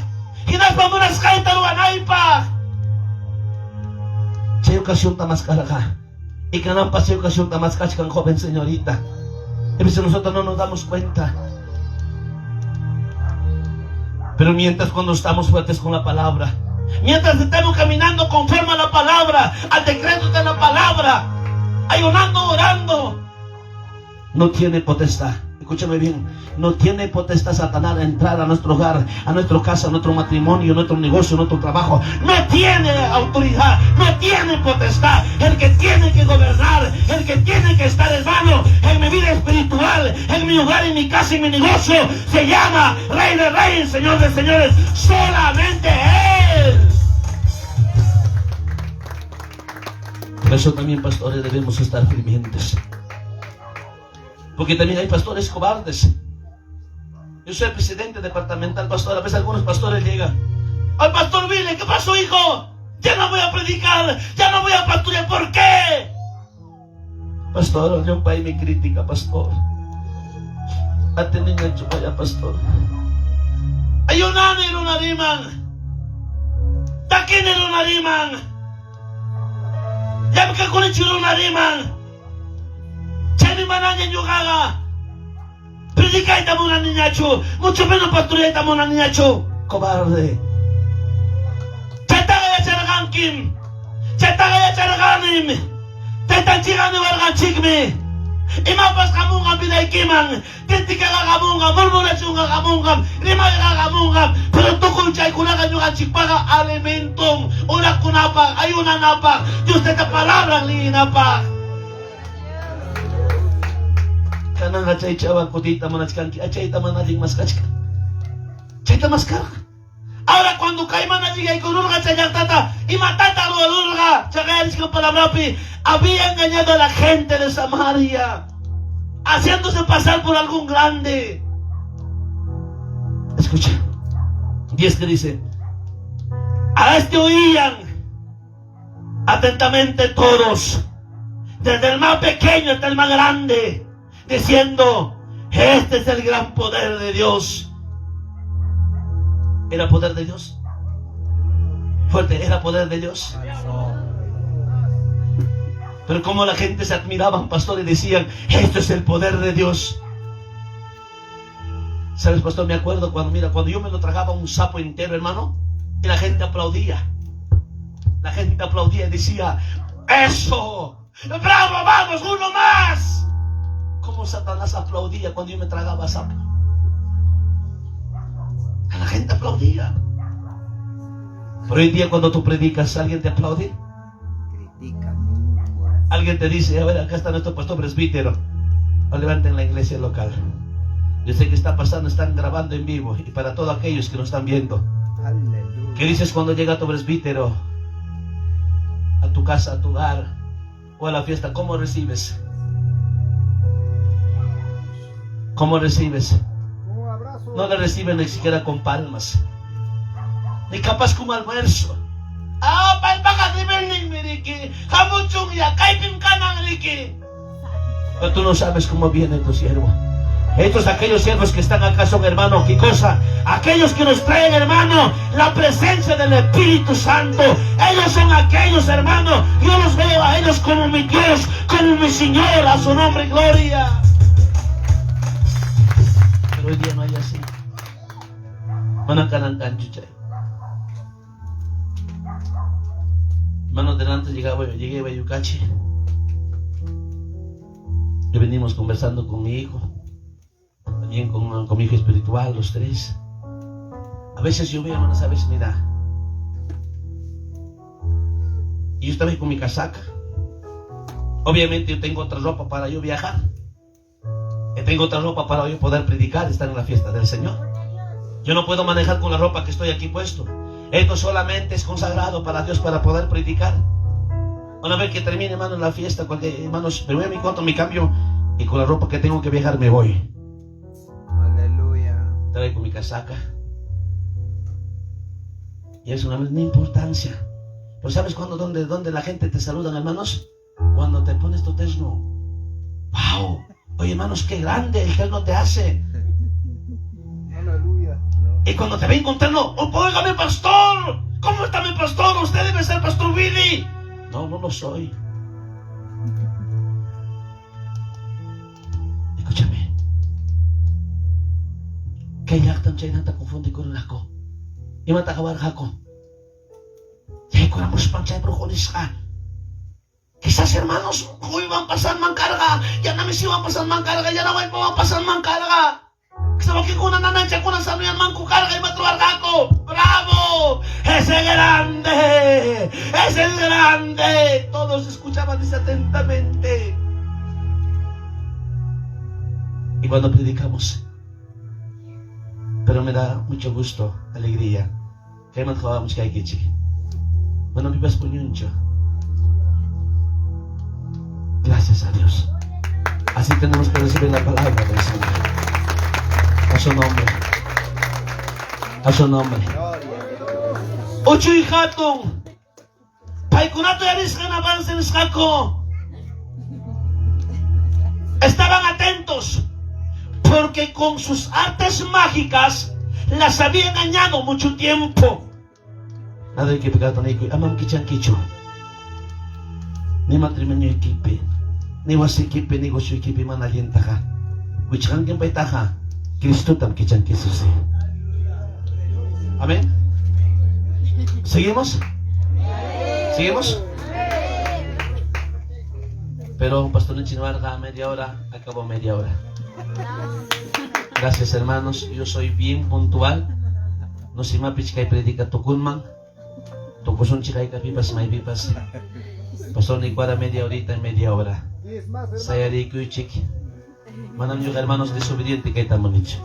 Hinaspa munasqayta ruwanaypaq. Chay ocasión tamaskarqa. Y kananpas chay ocasión tamaskachkan joven señorita. A veces nosotros no nos damos cuenta. Pero mientras cuando estamos fuertes con la palabra, mientras estamos caminando conforme a la palabra, al decreto de la palabra, ayunando, orando, no tiene potestad. Escúchame bien, no tiene potestad Satanás de entrar a nuestro hogar, a nuestra casa, a nuestro matrimonio, a nuestro negocio, a nuestro trabajo. No tiene autoridad, no tiene potestad. El que tiene que gobernar, el que tiene que estar, hermano, en mi vida espiritual, en mi hogar, en mi casa, en mi negocio, se llama Rey de Reyes, Señor de Señores. Solamente Él. Por eso también, pastores, debemos estar firmientes. Porque también hay pastores cobardes. Yo soy el presidente departamental, pastor. A veces algunos pastores llegan. Al pastor Billy, ¿qué pasó, hijo? Ya no voy a predicar, ya no voy a pastorear. ¿Por qué? Pastor, yo país mi crítica, pastor. Ateniña vaya, pastor. Ayunani runariman. Takini runariman. Yamkakunichi runariman. Chaymi manaña ñuqaqa predicayta munaniñachu, mucho menos pastoreayta munaniñachu. Cobarde. Chaytaqa yacharqankim. Chaytaqa yacharqanim. Taytanchikqa niwarqanchikmi. Imapas hamunqa vidaykiman, críticaqa hamunqa, murmuracionqa hamunqa, rimayqa hamunqa, pero tukuy chaykunaqa ñuqanchikpaqa alimentum, orakunapaq, ayunanapaq, Dios tayta palabran liyinapaq. Kananqa chay chawan kutiyta munachkanki, achayta mana allin maskachkan. Chayta maskarqa. Ahora cuando kay mana llegaykururqa chay llaqtata, imatata ruwarurqa, chaqayarisqa palabrapi, había engañado a la gente de Samaria, haciéndose pasar por algún grande. Escucha, 10 que dice, a este oían atentamente todos, desde el más pequeño hasta el más grande, diciendo, este es el gran poder de Dios. ¿Era poder de Dios? Fuerte, ¿era poder de Dios? Pero como la gente se admiraba, pastor, y decían, esto es el poder de Dios. ¿Sabes, pastor? Me acuerdo cuando, mira, cuando yo me lo tragaba un sapo entero, hermano, y la gente aplaudía. La gente aplaudía y decía, ¡eso! ¡Bravo, vamos, uno más! Como Satanás aplaudía cuando yo me tragaba sapo. A la gente aplaudía. Pero hoy en día cuando tú predicas, ¿alguien te aplaude? Critica. Alguien te dice, a ver, acá está nuestro pastor presbítero. O levanten la iglesia local. Yo sé que está pasando, están grabando en vivo. Y para todos aquellos que nos están viendo. Aleluya. ¿Qué dices cuando llega tu presbítero a tu casa, a tu hogar o a la fiesta? ¿Cómo recibes? ¿Cómo recibes? Un abrazo. No le reciben ni siquiera con palmas, ni capaz con almuerzo. Ah, Pero tú no sabes cómo viene tu siervo. Estos aquellos siervos que están acá son, hermano, ¿qué cosa? Aquellos que nos traen, hermano, la presencia del Espíritu Santo. Ellos son aquellos, hermano. Yo los veo a ellos como mi Dios, como mi Señor, a su nombre, gloria. Pero hoy día no hay así. Hermano, delante llegué a Bayucachi. Y venimos conversando con mi hijo, también con mi hijo espiritual, los tres. A veces yo veo, hermanos, a veces, mira. Y yo estaba ahí con mi casaca. Obviamente yo tengo otra ropa para yo viajar. Yo tengo otra ropa para yo poder predicar, estar en la fiesta del Señor. Yo no puedo manejar con la ropa que estoy aquí puesto. Esto solamente es consagrado para Dios, para poder predicar. Una vez que termine, hermano, la fiesta, cualquier, hermanos, me voy a mi cuarto, me cambio y con la ropa que tengo que viajar me voy. Aleluya. Traigo mi casaca. Y es una misma importancia. Pero ¿sabes cuándo, dónde la gente te saluda, hermanos? Cuando te pones tu terno. ¡Wow! Oye, hermanos, qué grande el terno te hace. Aleluya. Y cuando te ven con terno, ¡oh, óigame, pastor! ¿Cómo está mi pastor? Usted debe ser pastor Billy. No, no lo soy. Escúchame. Kay llaqtam chaynata confundikurqaku. Imata qawarqaku. Yaykuramuspan chay brujo nisqa. Que Quizás, hermanos, quywan pasanman karqa, yana misiwan pasanman karqa, yana wallpawan pasanman karqa. Quizás wakinkuna nananchakuna sanuyanmanku karqa, imata ruwarqaku. ¡Bravo! ¡Es el grande! ¡Es el grande! Todos escuchaban desatentamente. Y cuando predicamos, pero me da mucho gusto, alegría. Kayman qhawamuchkaykichik. Manam pipas puñunchu. Gracias a Dios. Así tenemos que recibir la palabra del Señor. A su nombre. A su nombre. Uchuy hatun. Paykunata uyarisqan avance nisqaku. Estaban atentos porque con sus artes mágicas las había engañado mucho tiempo. Laduykipi kaqta amam kichankichu. Ni matrimonioykipi, ni wasiykipi, negocioykipi mana allintaqa. Wichqankim paytaqa, Cristotam kichanki susi. Amén. ¿Seguimos? ¿Seguimos? Pero Pastor Nichinoarga, media hora, acabó media hora. Gracias, hermanos. Yo soy bien puntual. No si mapich kay predica tukunman. Tukusunchik haykapipas maypipas. Pastor Nicuara media horita en media hora. Sayarikuychik. Manam ñuqa hermanos desobediente kayta munichu.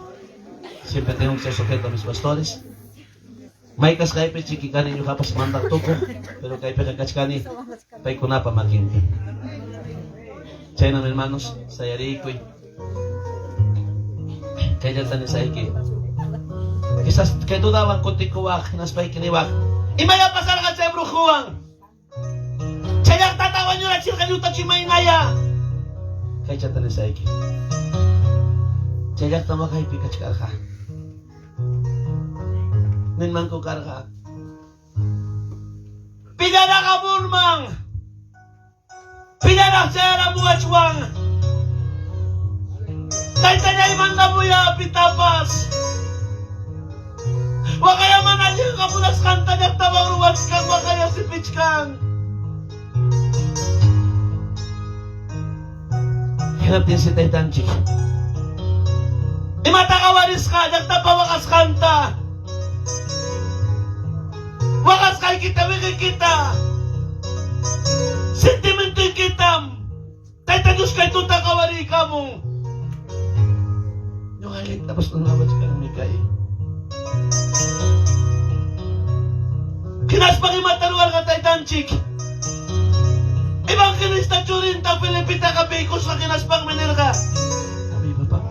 Siempre tengo que ser sujeto a mis pastores. Maykas kaypi chikikani ñuqapas mandaq tukuq, pero kaypiqa kachkani paykunapa makinpi. Chaynam hermanos, sayarikuy. Kayllata nisayki. Quizás kay dudawan kutikuwaq, hinaspayki niwaq. Imaya pasarqa chay brujuwan? Chay llaqtata wañurachirqa llutachu imaynaya? Kaychata nisayki. Chay llaqta waqaypi kachkarqa. Ninmanku karqa. Pillaraq amunman. Pillaraq chayaramuwachwan. Taytallay mandamuya pitapas. Waqaya mana allinqa munasqanta llaqtaman ruwachkan, waqaya sipichkan. Hinaptinsi taytanchik. Imata qawarisqa llaqtapa waqasqanta. Waqasqaykita wiqiykita. Sentimentoykitam. Tayta Dios kay tuta qawariykamun. Ñuqa allintapas nanawachkanmi kay. Hinaspan imata ruwarqa taytanchik. Evangelista churinta Felipita qapiykusqa hinaspanmi nirqa. Ami papá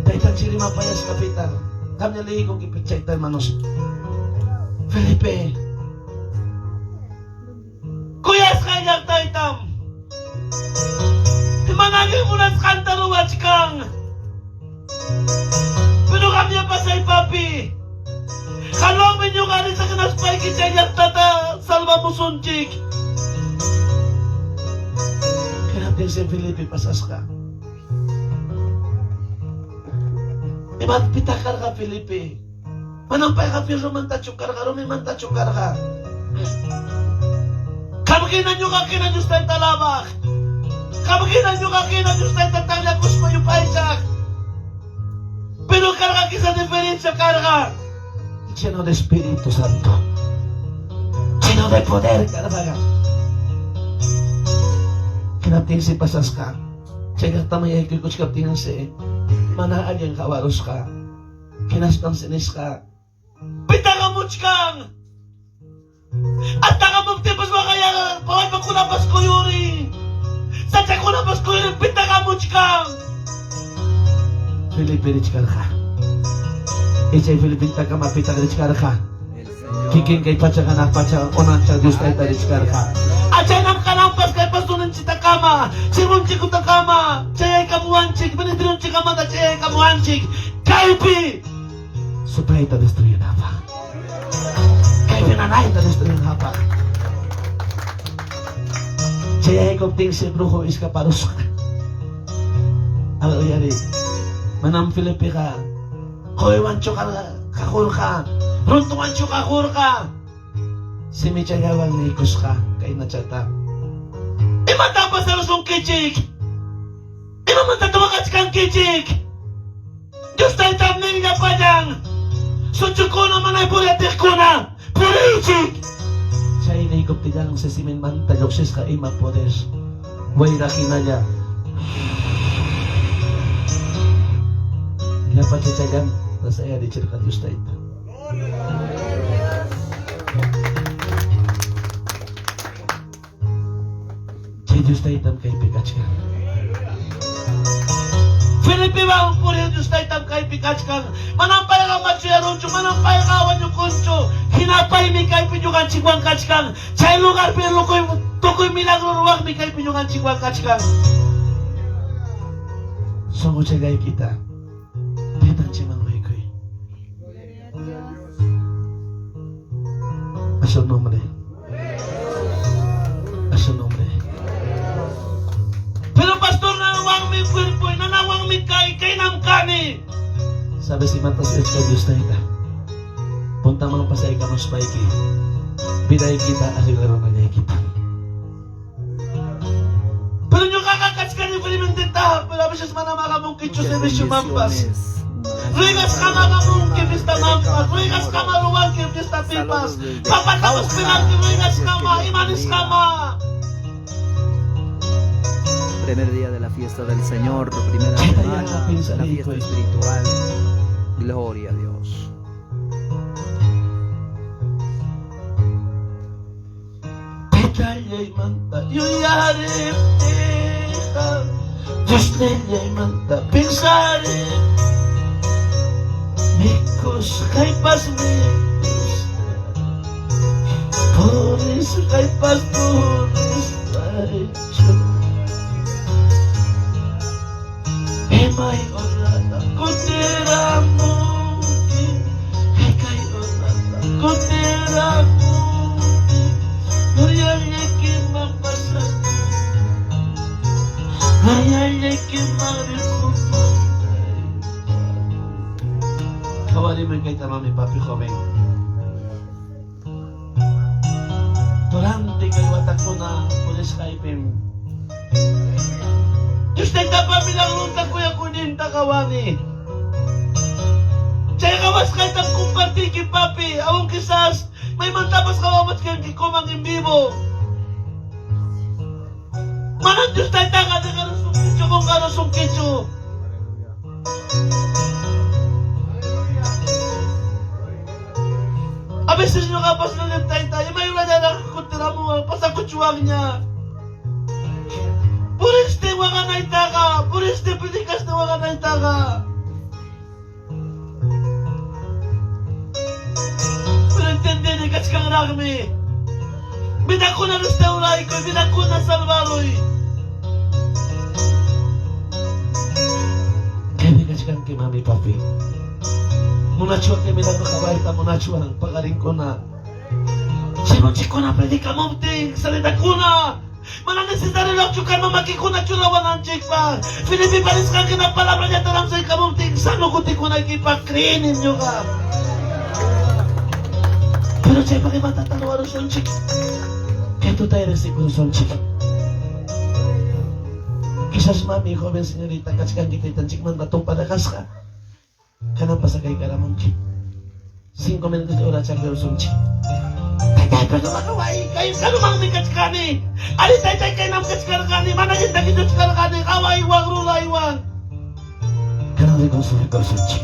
Taytanchik rimapayasqa pita. Qamña liykunki chayta hermanos. Felipe. Kuyasqay llaqtaytam. Mana allin munasqanta ruwachkan. Pero qamña pasay papi. Qanwanmi ñuqa risaq hinaspayki chay llaqtata salvamusunchik. Hinaptinsi Felipe pasasqa. Imapitaq karqa Felipe? Manam payqa fierromantachu karqa, rumimantachu karqa. Qam hina ñuqa hina Dios tayta alabaq. Qam hina ñuqa hina Dios tayta taqllakuspa yupaychaq. Pero karqa quizá diferencia karqa. Lleno de Espíritu Santo. Lleno de poder karqa. Hinaptinsi pasasqa. Chay llaqtaman yaykuykuchkaptinsi mana allin qawarusqa. Hinaspansi nisqa. Pitaq hamuchkan. Ataqamuptinpas waqaya wallpakunapas kuyurin. Sachakunapas kuyurin pitaq hamuchkan. Felipe richkarqa. Ichay Felipetakama pitaq richkarqa. Kikin kay pacha hanaq pacha unanchaq Dios tayta richkarqa. Achaynam kananpas kay pastorninchiktakama, siervonchikkutakama, chayaykamuwanchik, ministerionchikkamanta chayaykamuwanchik. Kaypi supayta destruyinapaq. Kaypi nanayta destruyinapaq. Chayaykuptinsi brujo escaparusqa. A ver, uyari. Manam Felipeqa quywanchu qaqurqa, runtuwanchu qaqurqa. Simichallawan niykusqa kaynachata. Imatam pasarusunkichik? Imamantataq waqachkankichik? Dios Taytam nin llapallan suchukuna manay puriatiqkuna, puriychik! Chay niykuptillansi siminmanta lluqsisqa ima poder wayra hinalla llapa chachallanta sayarichirqa Dios Tayta. Chay Dios Taytam kaypi kachkan. Felipewan puriq Dios Taytam kaypi kachkan. Manam payqa machuyarunchu, manam payqa wañukunchu. Hina paymi kaypi ñuqanchikwan kachkan. Chay lugarpi tukuy milagro ruwaqmi kaypi ñuqanchikwan kachkan. Sunquchallaykita taytanchikman quykuy. A su nombre. A su nombre. Pero pastor, nanawanmi cuerpo, nanawanmi kay, kaynam kani. Sabes imatas echka Dios Tayta. Puntaman pasaykamuspayki. Vidaykita arreglarunallaykita. Pero ñuqaqa kachkani felizmente, pero a veces mana maqamunkichu Muchas serviciomanpas. bendiciones. Ruegasqama hamunki fiestamanpas, ruegasqama ruwanki fiestapipas. Saludos desde Papatapas Jauja. penanki Gracias, ruegasqama, que Dios ima te bendiga. nisqama. Primer día de la fiesta del Señor, primera Chayta semana, ya pensaré, la fiesta pues. espiritual. Gloria a Dios. Taytallaymanta yuyariptiyqa, Diosnillaymanta pensaré. Mikusqaypas mikusqa, purisqaypas purisqaychu. Imay horata kutiramunki, haykay horata kutiramunki, Gloriallaykiman pasakun, Gloriallaykiman rikupun. Qhawariyman kayta mami papi joven. Durante kay watakuna purisqaypim. Dios Taytapa milagrunta kuyakuyninta qawani. Chay qawasqaytam compartiyki papi, aun quizás maymantapas qawamachkanki kuman en vivo. Manam Dios Taytaqa dejarusunkichu, qunqarusunkichu. A veces ñuqapas ninim tayta, imay urallaraq kutiramuwan, pasakuchuwanña. Puriste waqanaytaqa, puriste predicaste waqanaytaqa. Pero entendini kachkanraqmi. Vidakuna restauraykuy, vidakuna salvaruy. Kaypi kachkanki mami papi. Munachuwan kay milagro qawayta, munachuwan paqarinkuna. Siervonchikkuna predicamuptin, salidakuna. Mana necesario karma makikuna churawananchikpaq. Felipe parisqankina palabrallata ramsaykamuptin, sano kutikunaykipaq creenim ñuqa. Pero chaypaq imatata ruwarusunchik. Kay tutay riqsikurusunchik. Quizás mami, joven señorita, kachkanki taytanchikmanta tumpa dejasqa. Kanan pasakaykaramunki. 5 minutos de hora chakurusunchik. Taytay, pero makaway, kay kanumanmi kachkani. Ari taytay kaynam kachkarqani, mana allinta kichuchkarqani, qawaywan, rulaywan. Kanan reconciliakurusunchik.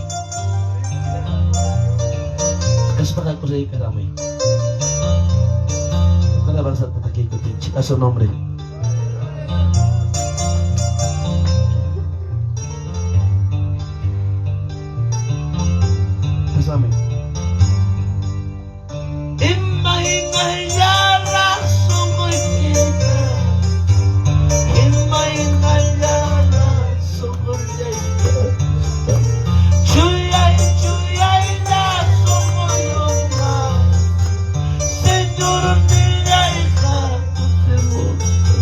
Kaspaqa kushaykaramuy. Alabanza takiykutinchik. A su nombre. Pásame. Imahinallaraq sunquykita, imahinallaraq sunqullayta, chuyay chuyaylla sunquyuqman, Señor nillayqa kutimusqa.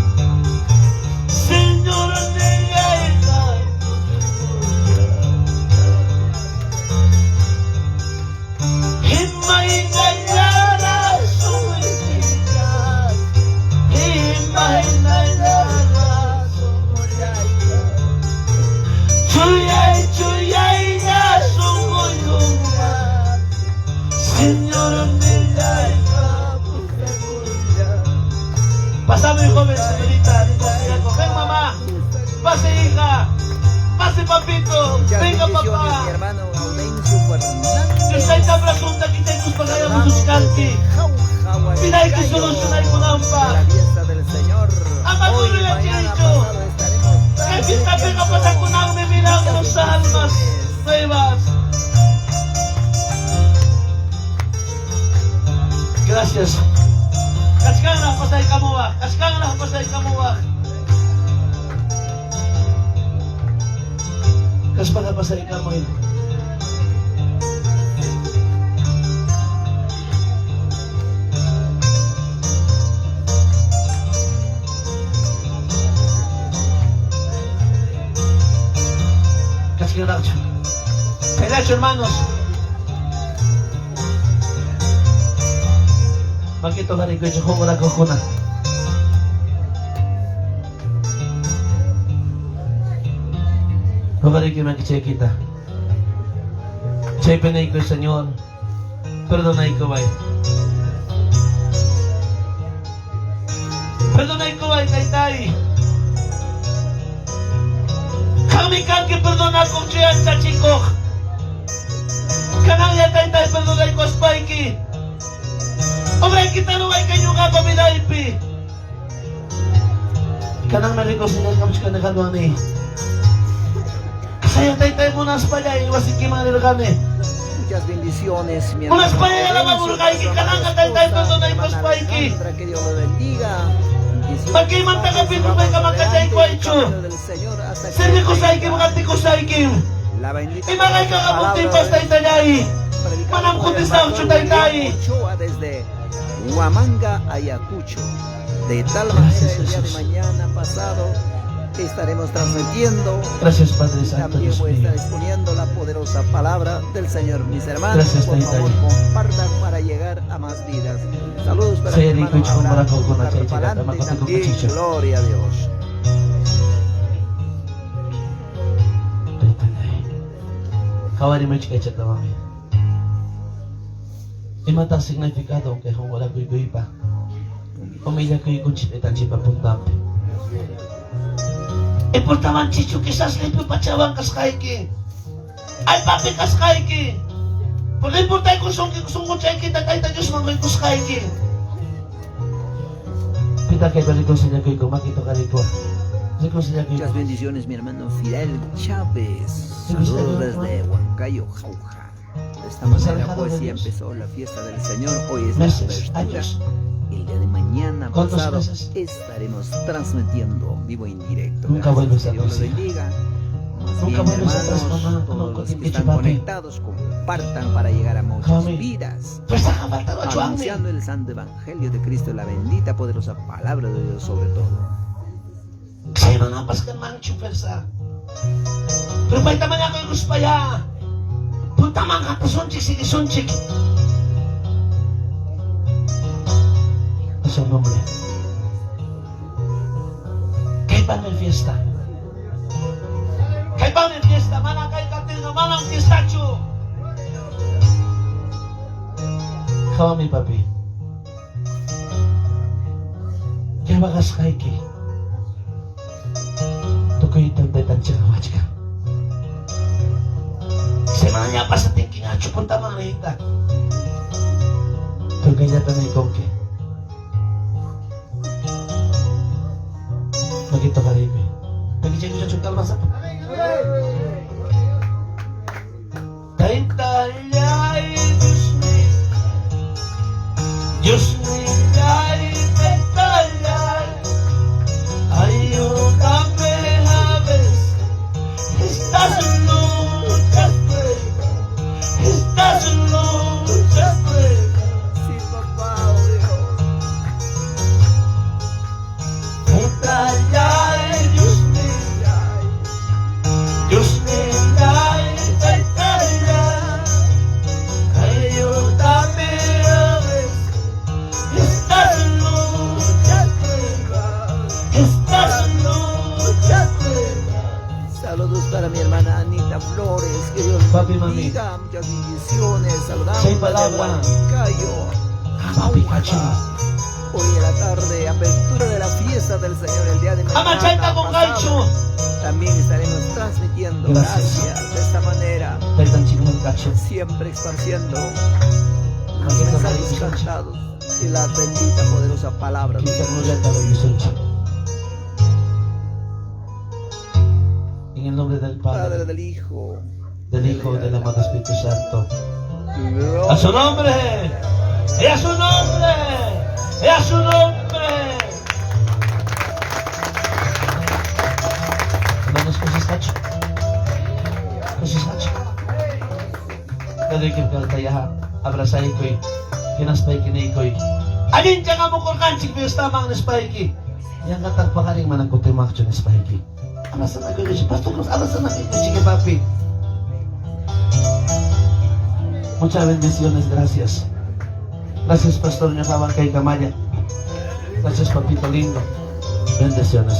Pasame, joven señorita. Ven, mamá. Pase, hija. Pase, papito. Muchas Venga, bendiciones, papá. mi hermano Audencio Fernández. Dios tayta abrasunta kitaykuspa qayamusuchkanki. Jauja, Pidayki Huancayo. solucionaykunanpaq. La fiesta del Señor. Ama Hoy, turuya mañana chaychu. pasado estaremos Kay fiestapiqa transmitiendo. pasakunanmi milagros, Muchas almas bendiciones. nuevas. Gracias. Kachkanraq pasaykamuwaq, kachkanraq pasaykamuwaq. Kaspaqa pasaykamuy. Kachkanraqchu. Chayllachu, hermanos. Makito harikuychu huñunakukuna. Huqariykuy makichaykita. Chaypi niykuy, Señor, perdonaykuway. Perdonaykuway, taytay. Qammi kanki perdonakuq chuyanchachikuq. Kananya taytay perdonaykuwaspayki. Obraykita ruwayka ñuqapa vidaypi. Kananmi reconciliarkamuchkani qanwanmi. Saya taytay munaspallay wasikiman rirqani. Muchas bendiciones, mi Unas hermano payas la Audencio, mamurqayki, nuestra kananqa amada taytay esposa, perdonaykuspayki. hermana Alejandra, que Dios lo bendiga. Bendiciones, Makimantaqa padres, piku vamos payqa adelante, makachaykuaychu. el camino del Señor hasta que Servikusayki, venga maqatikusayki. la bendita Imaraykaqa palabra puntinpas de taytallay. predicado Manam por el kutisaqchu pastor taytay. William Ochoa desde Huamanga, Ayacucho. De tal manera, Gracias, el día de Jesús. mañana pasado estaremos transmitiendo. Gracias, Padre Santo, También Dios voy a mío. estar exponiendo la poderosa palabra del Señor. Mis hermanos, Gracias, por taytay. favor, compartan para llegar a más vidas. Saludos para Sí, mi hermano rico, chico, Abraham maraco, con la chay, Carpalante chica, tamaco, también. chicho. Gloria a Dios. Taytallay. Qhawarimuychik mami. Imata significado kay huñunakuypa? Humillakuykunchik taytanchikpa puntanpi. Importanchichu quizás limpio pachawan kasqayki. Allpapi kasqayki. Pero importa kung sunquchaykita Tayta Diosman quykusqayki. Pita kay reconciliakuyku makito kariko. Reconciliakuyku. Muchas bendiciones, mi hermano Fidel Chávez. Saludos desde Huancayo, Jauja. De esta Pues manera, alejado pues, de ya Dios. empezó la fiesta del Señor. Hoy es la Meses, apertura. años. El día de mañana ¿Cuántos pasado meses? estaremos transmitiendo vivo en directo. Nunca Gracias, vuelves que a Dios los atrás, hija. bendiga. Más Nunca bien, vuelves atrás, hermanos, mamá. todos No, los que con están papi. conectados, compartan para llegar a muchas Jami. vidas. Pues haga falta ocho Anunciando el santo evangelio de Cristo, la bendita poderosa palabra de Dios sobre todo. Chaymanampas kanmanchu fuerza. Pero payta mañakuykuspaya. Puntaman hatasunchik, siguisunchik. A su nombre. Kaypami fiesta. Kaypami fiesta. Mana kay katinga, manam fiestachu. Qhawami papi. Kay waqasqayki. Tukuytam taytanchik qhawachkan. Semana pasatinkiñachu puntaman riyta. Pero kayllata niykunki. Makita kariykuy. Takichaykuchachu kalmasapa. Taytallay, Dios mío. Dios mío, taytallay. Ayúdame a vencer estas luchas nuevas, estas luchas nuevas. Sí, papá, oh Dios. Taytallay, Dios mío, Dios mío, taytallay. Ayúdame a vencer estas luchas nuevas, estas luchas nuevas. Saludos para mi hermana Anita Flores, que Dios Papi, mami. bendiga, muchas bendiciones. Saludamos Seis desde palabras. Huancayo. Papi, Jauja. cacho. Hoy en la tarde, apertura de la fiesta del Señor el día de mañana. Ama chayta qunqaychu. Pasado, también estaremos transmitiendo. Gracias. Gracias. De esta manera, Taytanchikman kachun. siempre esparciendo los Makita mensajes mayusunchik. cantados y la bendita poderosa palabra de Kimsa Dios. gloriata mayusunchik. En el nombre del Padre Padre, del Hijo. del Hijo y del amado Espíritu Santo. Gloria. ¡A su nombre! ¡Y a su nombre! ¡Y a su nombre! Hermanos, kusisqachu. Kusisqachu. Kadaykim kartayaha abrazaykuy hinaspayki niykuy. Allincha qamukurqanchik fiestaman nispayki. Yanqataq paqarin mana kutimaqchu nispayki. Abrazanakuykuchik, Pastor Cruz, abrazanakuykuchik, papi. Muchas bendiciones, gracias. Gracias, Pastor Ñuqawan kay Kamaya. Gracias, papito lindo. Bendiciones.